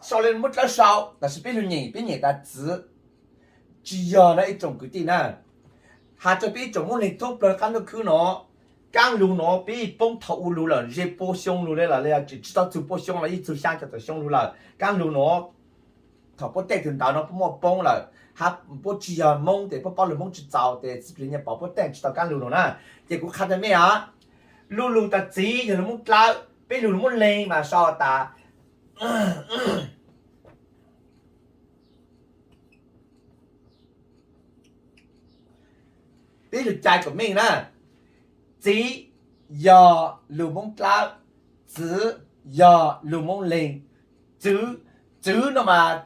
sau le Moob Dlawb sau, tab sis peb lug nyem, peb nyem tas txiv, tsis yog na ib tsoom kwv tij na. Has rua peb ib tsoom Moob Leeg thoob plawg qaab ntuj khwb no, kaab lug no peb poob thaum ub lug lawm, ze pua xyoo lug le lawm, tsis tau txug pua xyoo los yeej txug xyaa caum tawm xyoo lug lawm. Kaab lug no thaum puab teej tug ntawv no puab muaj poob lawm, hab puab tsis yog Moob tes puab paub lug Moob tsis txaus tes txiv plig nyaj pov puab teej tsis tau kaab lug no na. Ces kuv qha rua mej os, lub lug tas txiv yog lug Moob Dlawb, peb lug lug Moob Leeg mas sau tas, peb lug cai kom meej na. Txiv yog lug Moob Dlawb, txiv yog lug Moob Leeg, txwv, txwv no mas,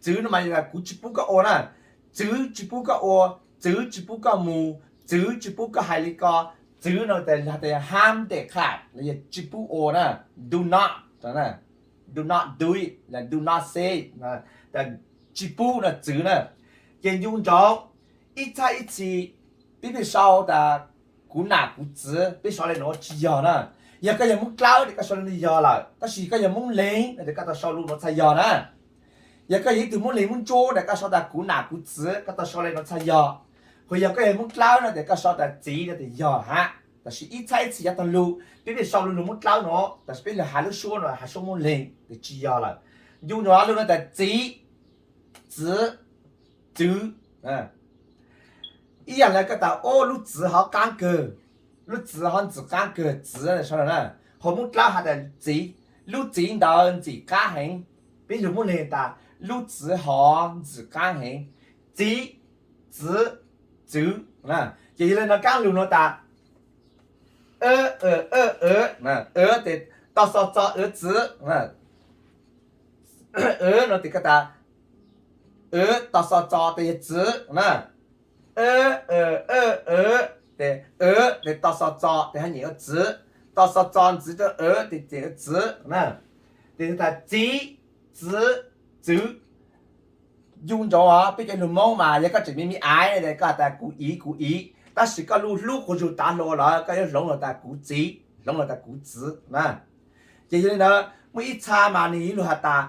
txwv no mas kuv tsis pub koj ua na. Txwv tsis pub koj ua, txwv tsis pub koj mus, txwv tsis pub koj hais li ko. Txwv no has tas ham tes qha los yog tsis pub ua na, do not, do not do it, do not say, tsis pub no txwv na. Ces ncu ntsoov, ib txhab ib txhis peb pheej sau tas kuv nam kuv txiv, peb sau le nuav tsis yog na. Yog koj yog Moob Dlawb tes koj sau le nuav yog lawm, tab sis koj yog Moob Leeg no tes koj tau sau lug nuav txhaj yog na. Yog koj yog ib tug Moob Leeg Moob Ntsuab tes koj sau tas kuv nam kuv txiv, koj tau sau le nuav txhaj yog. Ho yog koj yog Moob Dlawb no tes koj sau tas txiv no tes yog hab. Tab sis ib txhab ib txhis yav tag lug peb pheej sau lug lug Moob Dlawb no, tab sis peb lug has lub suab no has suab Moob Leeg tes tsis yog lawm. Ncu ntsoov lug no tas txiv, txiv, txwv. Ib yaam le koj tas ua lub txiv hov qaab kawg, lub txiv hov ntxim qaab kawg, txiv sau na. Ho Moob Dlawb has tas txiv, lub txiv ntawd ntxim qaab heev. Peb lug Moob Leeg tas lub txiv hov ntxim qaab heev, txiv, txiv, txwv. Ces yog le no kaab lug no tas, tes to xo txo wv txiv, wv no tes koj tas, wv to xo txo tes yog txiv na. Wv, wv, wv, tes wv tes to xo txo tes hab nyem ua txiv, to xo txo ntxiv rua wv tes nyem ua txiv na. Tes tas txiv, txiv, txwv. Ncu ntsoov os, peb cov lug Moob mas yog koj tseem me me aiv tes koj has tas kuv iv kuv iv, tab sis koj lub hlub quas zug tav hluas lawm koj yuav hloov lug tas kuv txiv, hloov lug tas kuv txiv na. Ces yog le ntawd muaj ib txha mas nwg yuav lug has tas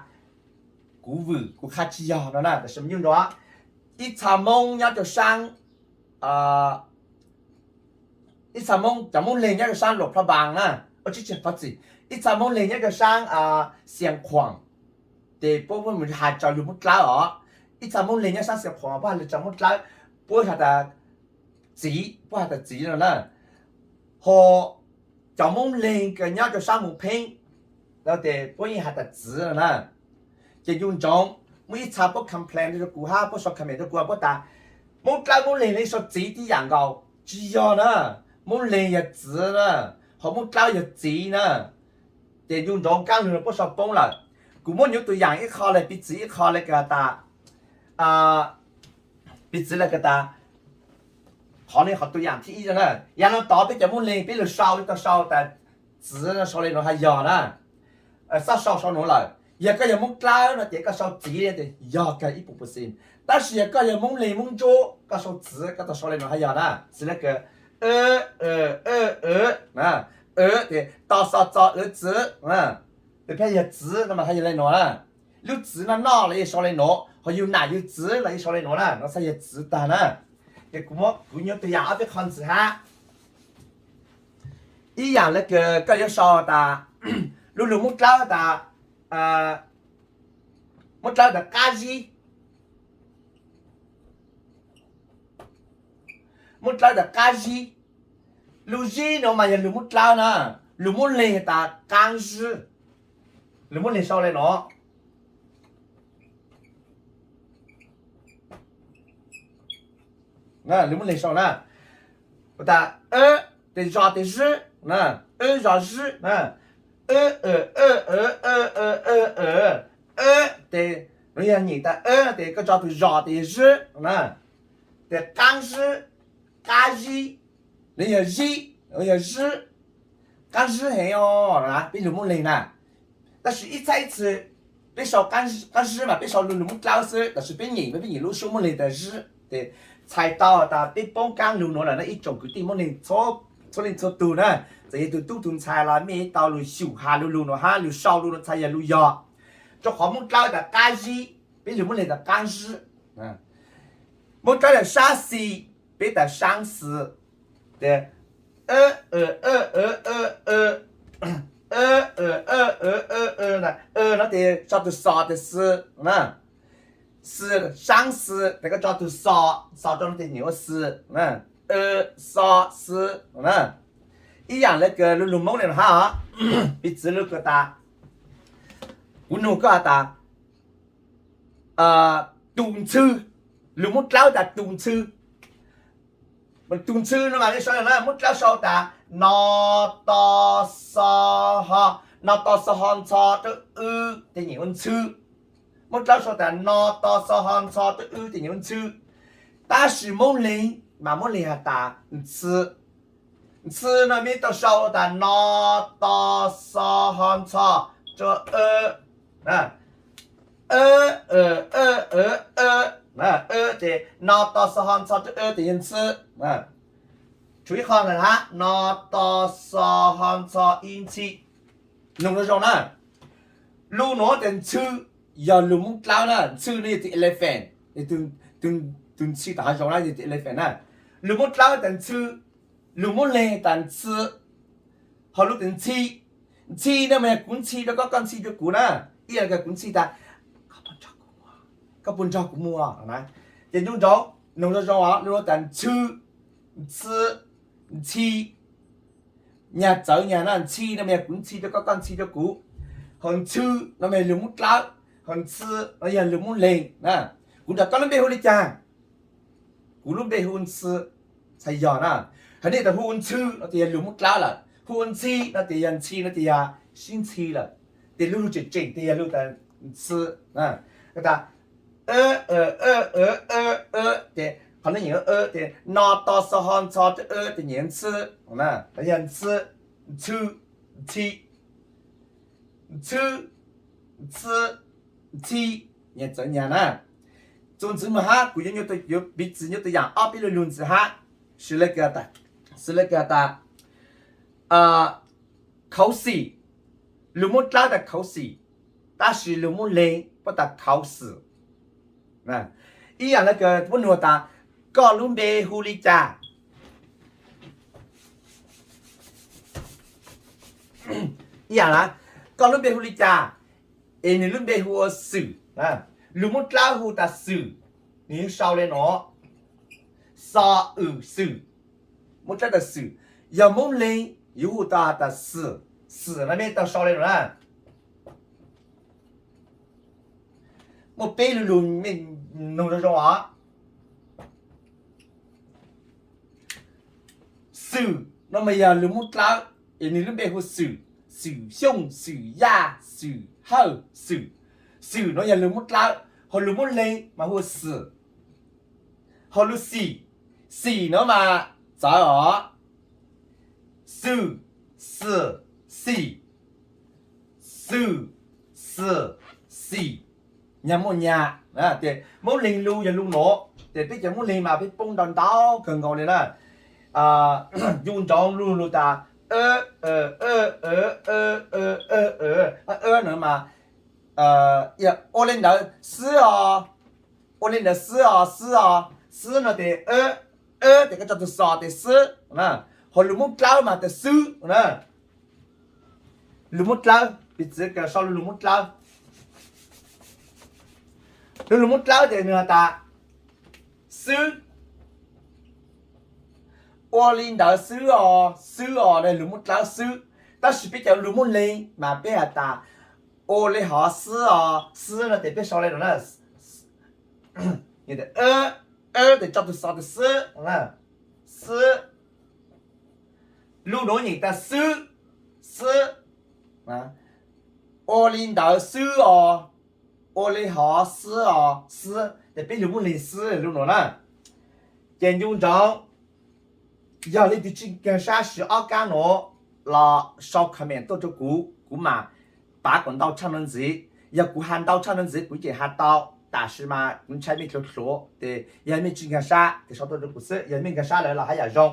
kuv vwm kuv qha tsis yog no na. Tab sis ncu ntsoov, ib txha Moob nyob rua saab, ib txha Moob, cov Moob Leeg nyob rua saab Luas Phaj Npaas na, ua tsis tsis qhov txim, ib txha Moob Leeg nyob rua saab Xias Khuam, tes puab muaj has rua lug Moob Dlawb os. Ib txha Moob Leeg nyob saab Xias Khuam puab has rua Moob Dlawb, puab has tas txiv, puab has tas txiv no na. Ho cov Moob Leeg kws nyob rua saab Mus Pheeb no tes puab yeej has tas txiv no na. Ces ncu ntsoov, muaj ib txha puab complain rua kuv hab puab sau comment rua kuv puab tas Moob Dlawb Moob Leeg le sau txiv tib yaam nkaus, tsis yog na. Moob Leeg yog txiv na, ho Moob Dlawb yog txiv na. Ces ncu ntsoov kaab lug no puab sau poob lawm. Kuv muab nyuv tus yaam ib qho le, piv txwv ib qho le kws has tas, piv txwv le kws tas, qhov le qhov tus yaam thib ib na, yaam no tod peb cov Moob Leeg peb lug sau tau sau tas txiv no sau le nuav hab yog na. Xob sau sau nuav lawm, yog koj yog Moob Dlawb no ces koj sau txiv tes yog kawg ib puas percent. Tab sis yog koj yog Moob Leeg Moob Ntsuab koj sau txiv koj tau sau le nuav hab yog na. Xws le kws, wv, wv, wv, wv, tes to xo txo wv txiv, tes phab yog txiv no mas hab yog le nuav na. Lub txiv noj noj los yeej sau le nuav, ho yug nam yug txiv los yeej sau le nuav na, no txhaj yog txiv tag na. Ces kuv muab kuv nyuv tus yaam ob peb qho ntxiv hab. Ib yaam le kws koj yuav sau tas, lub lug Moob Dlawb tas, Moob Dlawb tas qab zib, Moob Dlawb tas qab zib. Lug zib no mas yog lug Moob Dlawb na, lug Moob Leeg tas qaab zib. Lug Moob Leeg sau le nuav, lug Moob Leeg sau na, tas, wb, tes zos tes zib, wb zos zib, wb, wb, wb, wb, wb, wb, tes, nuav yog nyem tas wb tes koj tso tus zos tes yog zib na. Tes qaab zib, qab zib, nuav yog zib, nuav yog zib, qaab zib heev os, peb lug Moob Leeg na. Tab sis ib txhab ib txhis peb sau qaab zib mas peb sau lug lug Moob Dlawb xwb, tab sis peb nyem, peb nyem lub suab Moob Leeg tas zib, tes txhais tau tas peb poob kaab lug nuav lawm na ib tsoom kwv tij Moob Leeg txhua txhua leej txhua tug na, txawm yog tug tub tug ntxhais los mej tau lug xyum has lug lug nuav hab lug sau lug nuav txhais yog lug yog. Rua qhov Moob Dlawb tas qab zib, peb lug muab leeg tas qab zib. Moob Dlawb tas sab xis, peb tas saab xis. Tias, no tes tso tug xos tes xis na. Xis, saab xis, tes koj tso tug xos, xos rua no tes nyem ua xis na. Xos xis na. Ib yaam le kws lug lug Moob le nuav hab, piv txwv lug kws tas, kuv nug koj has tas, tug ntxhw, lug Moob Dlawb tas tug ntxhw. Tug ntxhw no mas sau na, Moob Dlawb sau tas no, to, xo, ho, no, to, xo, ho, ntxho, rab, w tes nyem ua ntxhw. Moob Dlawb sau tas no, to, xo, ho, ntxho, rab, w tes nyem ua ntxhw. Tab sis Moob Leeg mas Moob Leeg has tas ntxhi. Ntxhi no mej tau sau tas no, to, xo, ho, ntxho, rua, w, w tes no, to, xo, ho, ntxho, rua, w tes yog ntxhi. Tshuav ib qho ntawd hab, no, to, xo, ho, ntxho, ib, ntxhi. Noog zoo zoo na, lug nuav tas ntxhw yog lug Moob Dlawb na, ntxhw no yog tug elephant, tug ntxhi tom hav zoov na yog tug elephant na. Lug Moob Dlawb tas ntxhw, lug Moob Leeg tas ntxhi, ho lug tas ntxhi. Ntxhi no mas yog kuv ntxhi rua koj, koj ntxhi rua kuv na. Ib yam le kuv ntxhi tas koj puas nrog kuv mus na. Ces nco ntsoov, noog zoo zoo os, lug nuav tas ntxhw, ntxhi, ntxhi, nyag txawv nyag na, ntxhi no mas yog kuv ntxhi rua koj, koj ntxhi rua kuv. Ho ntxhw no mas yog lug Moob Dlawb, ho ntxhi no yog lug Moob Leeg na. Kuv nrog koj lub npe hu li cas? Kuv lub npe hu Ntxhi, txhais yog na. Hos nej tas hu Ntxhi no tes yog lug Moob Dlawb lawm, hu Ntxhi no tes yog Ntxhi no tes yog sib ntxhi lawm. Tes lub lug tseem tseem tes yog lug tas Ntxhi. Tas, ces qhov no nyem tes no, to, xo, ho, ntxho, rab, w tes nyem Ntxhi, yog Ntxhi, Ntxhi, Ntxhi, Ntxhi, Ntxhi, nyag txawv nyag na. Txuas ntxiv mus hab kuv yuav, yuav piv txwv nyuaj tug yaam ob peb lug lug ntxiv hab. Xws le kws has tas, xws le kws has tas, khauv xim, lug Moob Dlawb tas khauv xim, tab sis lug Moob Leeg puab tas khauv xwm. Ib yaam le kws puab nug tas koj lub npe hu li cas? Ib yaam na, koj lub npe hu li cas? Es nwg lub npe hu ua Xwm. Lug Moob Dlawb hu tas Xwm, nwg yuav sau le nuav, xo, wm, xwm. Moob Dlawb tas Xwm, yog Moob Leeg yuav hu tas tas Xwm. Xwm no mej tau sau le nuav na. Muaj peb lug lug, mej noog zoo zoo os. Xwm no mas yog lug Moob Dlawb, es nwg lub npe hu Xwm, Xwm Xyooj, Xwm Yaj, Xwm Hawj, Xwm. Xwm no yog lug Moob Dlawb, ho lug Moob Leeg mas hu Xwm. Ho lug Xim, Xim no mas txawv os. Xwm, Xim, Xim. Xwm, Xim, Xim, nyag muaj nyag. Tes Moob Leeg lug yog lug nuav, tes peb cov Moob Leeg mas peb poob ntau ntau kawg nkaus li na. Nco ntsoov lug lug tas, no mas ua le ntawd xwb os, ua le ntawd xwb os, xwb os, xwb no tes, tes koj tso tug xos tes xwb. Ho lug Moob Dlawb mas tas xwb na. Lug Moob Dlawb, piv txwv kws sau lug Moob Dlawb. Lug, lug Moob Dlawb tes nwg has tas xwb. Ua li ntawd xwb os, xwb os, lug Moob Dlawb xwb. Tab sis peb cov lug Moob Leeg mas peb has tas ua le hov xwb os, xwb no tes peb sau le nuav na. Tes tso tug xos tes xwb, xwb. Lug nuav nyeem tas xwb, xwb. Ua li ntawd xwb os, ua li hov xwb os, xwb. Tes peb lug Moob Leeg xwb lug nuav na. Ces nco ntsoov, yog leej twg tsis nkag sab siv ob kab nuav los sau comment tuaj rua kuv, kuv mam pav kom ntau tshaj nuav ntxiv. Yog kuv has ntau tshaj nuav ntxiv kuv ces has tau, tam sis mas kuv ntshai mej hluav hluav, tes yog mej tsis nkag sab tes sau tuaj rua kuv xwb, yog mej nkag sab lawm los haj yam zoo.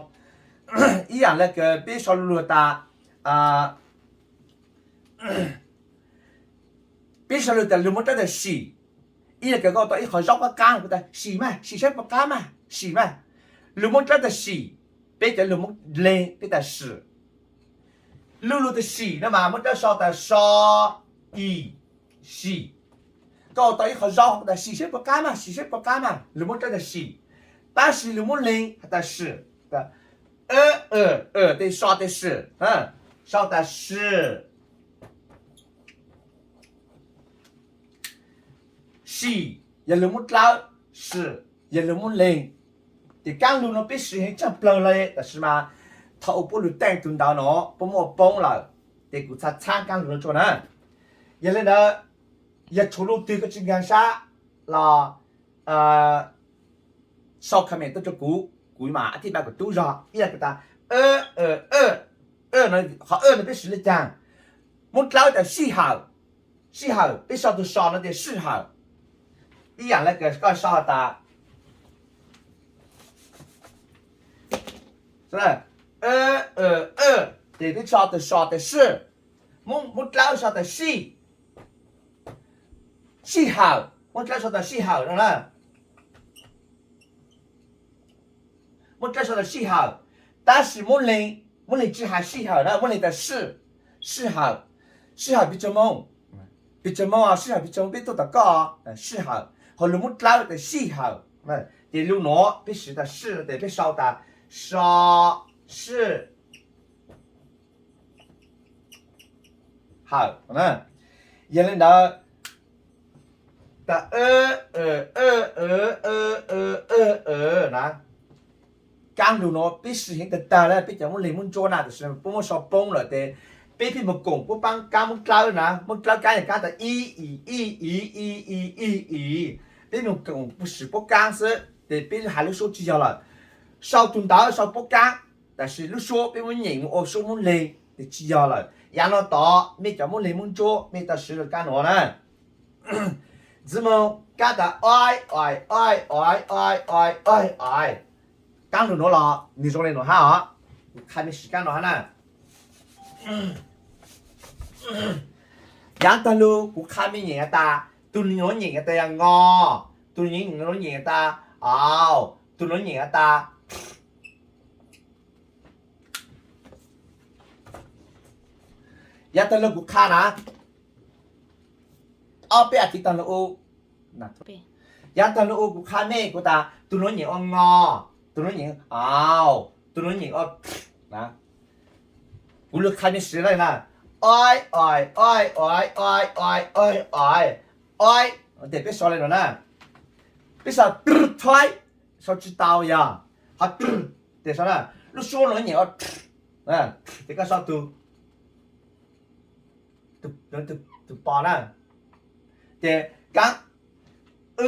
ib yam li peb sau lug tas, peb sau lug tas lug muab dlaab tas sim, ib yam li koj tau ib qhov zaub qab qab, kuv tas sim mas, sim saib puas qab mas, sim mas. Lug muab dlaab tas sim, peb cov lug muab leeg peb tas sim. Lug lug tas sim no mas muab dlaab sau tas so, i, sim. Koj tau ib qhov zaub tas sim saib puas qab mas, sim saib puas qab mas, lug muab dlaab tas sim. Tab sis lug muab leeg has tas sim. Tes so tes sim, sau tas sim. Sim yog lug muab dlaab, sim yog lug muab leeg. Ces kaab lug no peb siv heev tshaj plawg le, tab sis mas thaum ua puab lug teej tug ntawd no puab muab ua poob lawm, ces kuv txhaj txhaab kaab lug no tsua na. Yog li ntawd, yog tshuav lug twg koj tsi nkaag sab los sau comment tuaj rua kuv, kuv mam thij pab kuv tub zog. Ib yam tas, qhov no peb siv le caag? Muab dlaab tas sij hawm, sij hawm, peb sau tug so no tias sij hawm. Ib yam le koj sau tas, ces peb sau tug so tas sij, muab dlaab sau tas sij, sij hawm, muab dlaab sau tas sij hawm no na. Muab dlaab sau tas sij hawm, tab sis muab leeg, muab leeg tsi has sij hawm na, muab leeg tas sij, sij hawm, sij hawm pes tsawg moos, pes tsawg moos, sij hawm pes tsawg moos peb tuaj tom koj, sij hawm. Ho lug muab dlaab tas sij hawm, ces lug nuav peb siv tas sij no tes peb sau tas so, sij, hawm. Yog li ntawd, tas, kaab lug nuav peb siv heev tag tag le, peb cov muab leeg muab ntsuab na, tab sis puab muab sau poob lawm tes peb pheej moog koom puab paab kaab muab dlawb na, muab dlawb kaab yog kaab tas i, i, i, i, i, i, i, i. Peb moog koom siv puab kaab xwb tes peb has lub suab tsi yog lawm. Sau tug ntawv sau puab kaab, tab sis lub suab peb muab nyeem mus ua suab muab leeg tes tsi yog lawm. Yav no tod mej cov muab leeg muab ntsuab mej tau siv lug kaab nuav na. Ntxiv moog kaab tas oi, oi, oi, oi, oi, oi, oi, oi. Kaab lug nuav los nwg zoo le nuav hab os. Kuv qha mej siv kaab nuav hab na. Yav tag lug kuv qha mej nyeem tas, tug nuav nyeem tas yog ngo, tug nuav nyeem tas au, tug nuav nyeem tas. Yav tag lug kuv qha na, ob peb as thiv tag lug u, yav tag lug u kuv qha mej kuv tas tug nuav nyeem ua ngo, tug nuav nyeem au, tug nuav nyeem ua, kuv lug qha mej siv le na, oi, oi, oi, oi, oi, oi, oi, oi, tes peb sau le nuav na, peb sau tw thoi, sau tsi tau yog, ho tw, tes sau na, lub suab nuav nyeem ua, tes koj sau tug, tug pos na, ces kaab, w,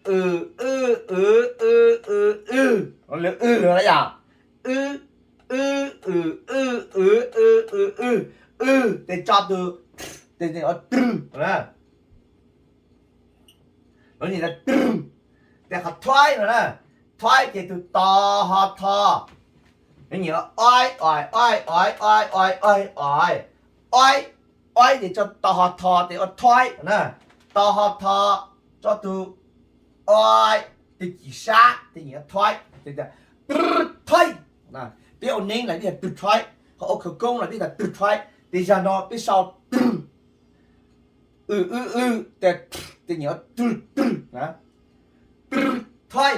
w, w, w, w, w, w, yog, w, w, w, w, w, w, w, w, tes tso tug, tes nyeem ua tw na. Nuav nyeem tas tw, tes qhov thoi no na, thoi ces tug to ho tho, nuav nyeem ua oi, oi, oi, oi, oi, oi, oi, oi, oi, tes tso to ho tho tes ua thoi na, to ho tho, tso tug oi, tes cim sab tes nyeem ua thoi, tw thoi. Peb ua neeb los peb yog tw thoi, ho ua khawv koob los peb tas tw thoi, tes zag no peb sau tw, w, w, w, tes, tes nyeem ua tw, tw, tw thoi,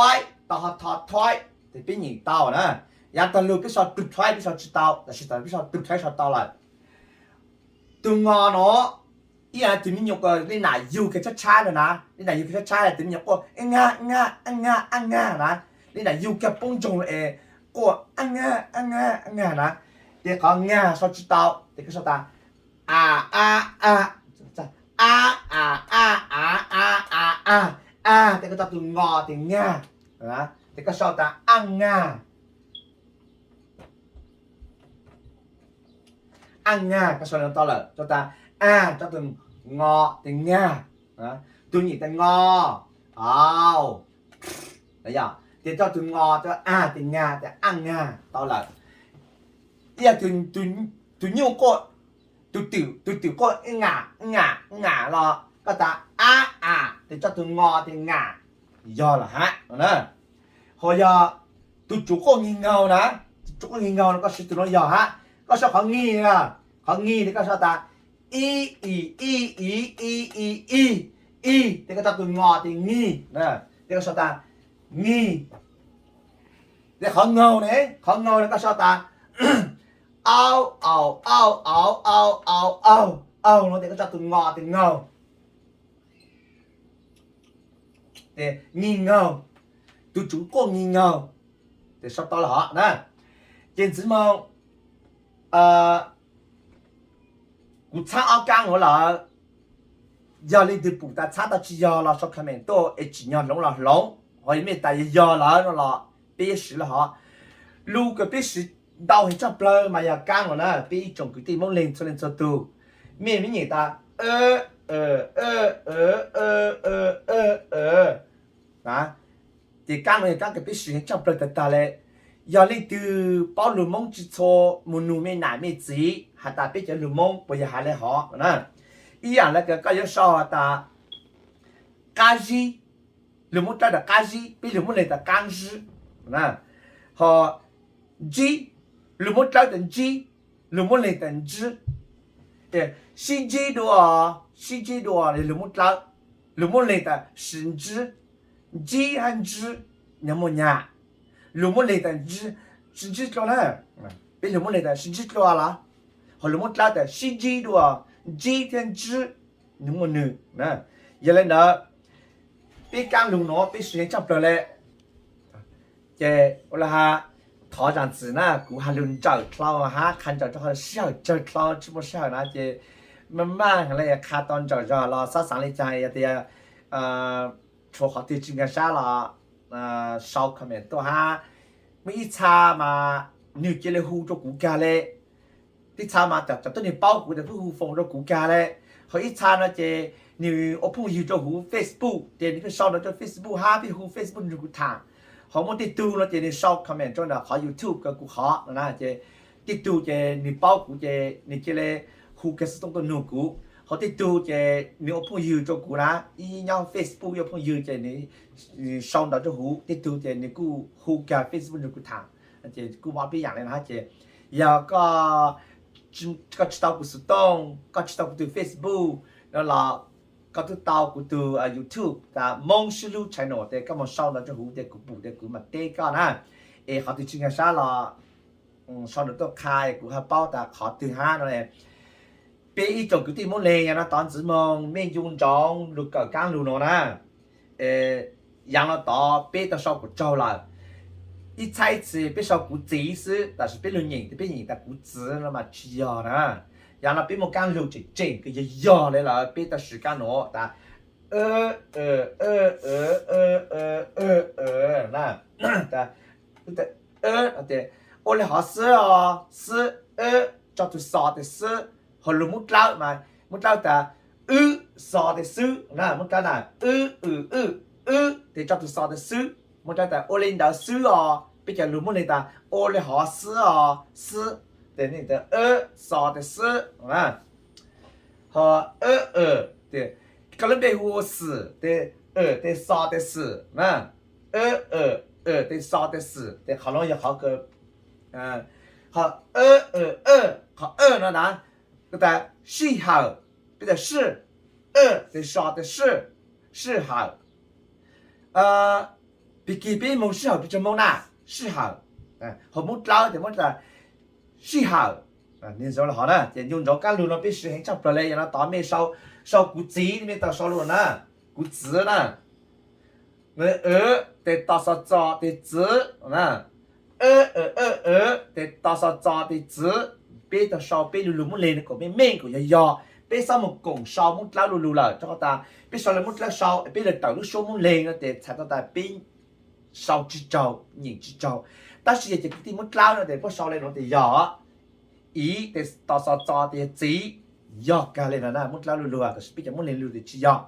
oi, to ho tho thoi, tes peb nyeem tau na. Yav tag lug peb sau tw thoi peb sau tsi tau, tab sis tas peb sau tw thoi sau tau lawm. Tug ngo no, ib yam tug me nyuam li nam yug kag tshab tshab le na, li nam yug kag tshab tshab le tug me nyuam quaj a nga a nga a nga a nga na, li nam yug kag poob ntsoog le es quaj a nga a nga a nga na, tes qhov nga sau tsi tau, tes koj sau tas a a a, a a a a a a a, a, tes koj tso tug ngo tes nga, tes koj sau tas a nga. A nga, koj sau le no tau lawm, sau tas a, tso tug ngo tes nga, tug nyeem tas ngo, au, yog Ces coj tus ngo, coj a tes nga, tes a nga tau lawm. Ib yam tus nyuj quaj, tus twm quaj nga nga nga los koj tas a a, ces coj tus ngo tes nga, yog lawm hab no na. Ho yog tus tsuv quaj ngi ngaug na, tus tsuv quaj ngi ngaug no koj siv tus no yog hab. Koj sau qhov ngi, qhov ngi tes koj sau tas i i i i i i i, tes koj coj tus ngo tes ngi, tes koj sau tas ngi. Tes qhov ngaug ne, qhov ngaug no koj sau tas au au au au au au au no tes koj coj tus ngo tes ngaug. Ces ngi ngaug, tus tsuv quaj ngi ngaug, ces sau tau lawm hov na. Ces ntxiv moo kuv txhab ob kaab nuav lawm. Yog leej twg pum tas txhab tau tsis yog los sau comment tuaj es tsim nyog hloov los hloov, ho yog mej tas yog yog lawm no los peb yuav siv lawm hov. Lug kws peb siv ntau heev tshaj plawg mas yog kaab nuav na, peb ib tsoom kwv tij Moob Leeg txhua leej txhua tug, mej meb nyeem tas na. Ces kaab nuav yog kaab kws peb siv heev tshaj plawg tag tag le. Yog leej twg paub lug Moob tsis txhua, mus nug mej nam mej txiv has tas peb cov lug Moob puas yog has le hov na. Ib yaam le kws koj yuav sau has tas qab zib, lug Moob Dlawb tas qab zib, peb lug Moob Leeg tas qaab ntsib na. Ho ntsib, lug Moob Dlawb tas ntsib, lug Moob Leeg tas ntsib. Sib ntsib dua, sib ntsib dua lug Moob Dlawb, lug Moob Leeg tas sib ntsib. Ntsib hab ntsib nyob muaj nyag, lug Moob Leeg tas sib ntsib dlua na. Peb lug Moob Leeg tas sib ntsib dlua los, ho lug Moob Dlawb tas sib ntsib dua, ntsib thiab ntsib nws muaj nws na. Yog le ntawd, peb kaab lug nuav peb siv heev tshaj plawg le. Ces ua le has, thov zaam txim na, kuv has lug ntsawm dlhau hab qha ntsawm rau qhov sij hawm tsawg dlhau tsis muaj sij hawm na ces maj maj le qha tau ntsawm zog los xav xaav le caag yog tias tshuav qhov twg tsis nkag sab los sau comment tuaj hab. Muaj ib txha mas nwg cia li hu rua kuv kag le, ib txha mas cov tuab neeg paub kuv tas pheej hu foos rua kuv kag le, ho ib txha no ces nwg ua phooj ywg rua huv Facebook ces nwg pheej sau ntawv rua Facebook hab pheej hu Facebook nrug kuv thaam, ho muaj tej tug no ces nwg sau comment rua ntawm qhov YouTube kws kuv qhov no na ces tej tug ces nwg paub kuv ces nwg cia li hu kag xov tooj tuaj nug kuv, ho tej tug ces nwg ua phooj ywg rua kuv na, ib nyob Facebook ib ua phooj ywg ces nwg sau ntawv rua huv, tej tug ces nwg kuj hu kag Facebook nrug kuv thaam. Ces kuj mob peb yaam le no ces yog koj, koj tsis tau kuv xov tooj, koj tsis tau kuv tug Facebook no los koj twb tau kuv tug YouTube tas Moob Sib Hlub channel tes koj moog sau ntawv rua huv tes kuv pum tes kuv mam teb koj na. Es qhov twg tsis nkag sab los sau ntawv tuaj qha kuv ho paub tas qhov twg hab no. Peb ib tsoom kwv tij Moob Leeg yav no tod ntxiv moog mej ncu ntsoov lug kawm kaab lug nuav na. Yav no tod peb tau sau kuas tsaug lawm. Ib txhab ib txhis peb sau kuv txiv xwb, tab sis peb lug nyeem tes peb nyeem tas kuv txiv no mas tsis yog na. Yav no peb muaj kaab lug tseem tseem kws yog yog le lawm peb tau siv kaab nuav tas ua le hov xwb os, xwb, tso tug xo tes xwb. Ho lug Moob Dlawb mas Moob Dlawb tas wb, xo tes xwb na, Moob Dlawb na, wb, wb, wb, wb, tes tso tug xo tes xwb. Moob Dlawb tas ua le ntawd xwb os, peb cov lug Moob Leeg tas ua le hov xwb os, xwb, tes wb, xo tes xwb na. Ho, koj lub npe hu ua Xwm tes, tes xo tes Xwm na, tes xo tes Xwm, tes qhov nuav yog qhov kws, qhov, qhov no na, tas sij hawm, peb tas sij, tes so tes sij, sij hawm. Pig kig peb moog sij hawm peb tug Moob na, sij hawm. Ho Moob Dlawb tes muab tas sij hawm. Hov na ces ncu ntsoov kaab lug no peb siv heev tshaj plawg le, yav no tod mej sau kuv txiv, mej tau sau lug na, kuv txiv na. Tes to xo txo tes txiv na, tes to xo txo tes txiv. Peb tau sau peb lu lug Moob Leeg no kom meej meej kom yog yog, peb xob moog koom sau Moob Dlawb lu lug lawm rua qhov tas peb sau le Moob Dlawb sau, peb le tawm lub suab Moob Leeg no tes txhais tau tas peb sau tsis tsaug, nyeem tsis tsaug. Tab sis yog cov kwv tij Moob Dlawb no tes puab sau le nuav tes yog ib, tes to xo txo tes yog txiv, yog kag le no na, Moob Dlawb lu lug, tab sis peb cov Moob Leeg lu tes tsis yog.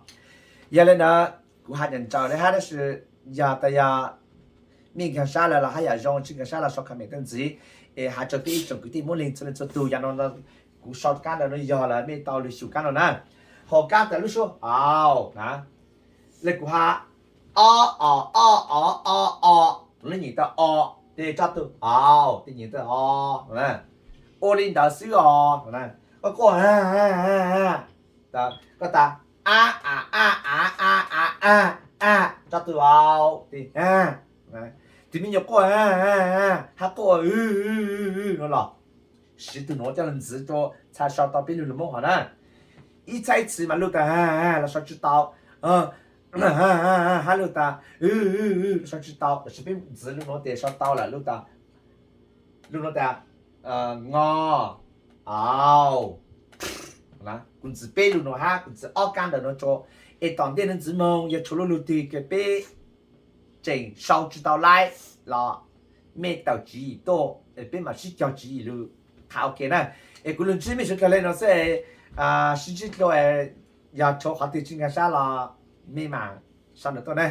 Yog le ntawd kuv has ntsawm ntsawm le hab, tab sis yog tas yog mej nkag sab lawm los haj yam zoo, tsis nkag sab los sau comment tuaj ntxiv, es has rua peb ib tsoom kwv tij Moob Leeg txhua leej txhua tug. Yog no kuv sau kab ntawm no yog lawm mej tau lug xyum kab no na. Hos kab tas lub suab au na, le kuv has o, o, o, o, o, o, lub nyem tawg o, tes tso tug au, tes nyem tawg o. Ua li ntawd xwb os. Koj quaj, koj tas a, a, a, a, a, a, a, a, tso tug au, tes a. Tus me nyuam quaj, hab quaj no los, siv tug nuav coj lug ntxiv rua txhaj sau tau peb lug lus Moob hov na. Ib txhab ib txhis mas lug tas los sau tsi tau, hab lug tas los sau tsi tau, tab sis peb ntxiv lug nuav tes sau tau lawm. Lug tas, lug nuav tas, ngo, au. Kuv ntxiv peb lug nuav hab kuv ntxiv ob kab ntawm nuav rua, es tom ntej nuav ntxiv moog yog tshuav lub lug twg kws peb tseem sau tsi tau laib los mej tawm tswv yim tuaj, peb mam sib cog tswv yim lug qha ua ke na. Es kuv lug ntsib mej suav dlawg le nuav xwb, sib ntsib dlua, yog tshuav qhov twg tsis nkag sab los mej mam sau ntawm tuaj na.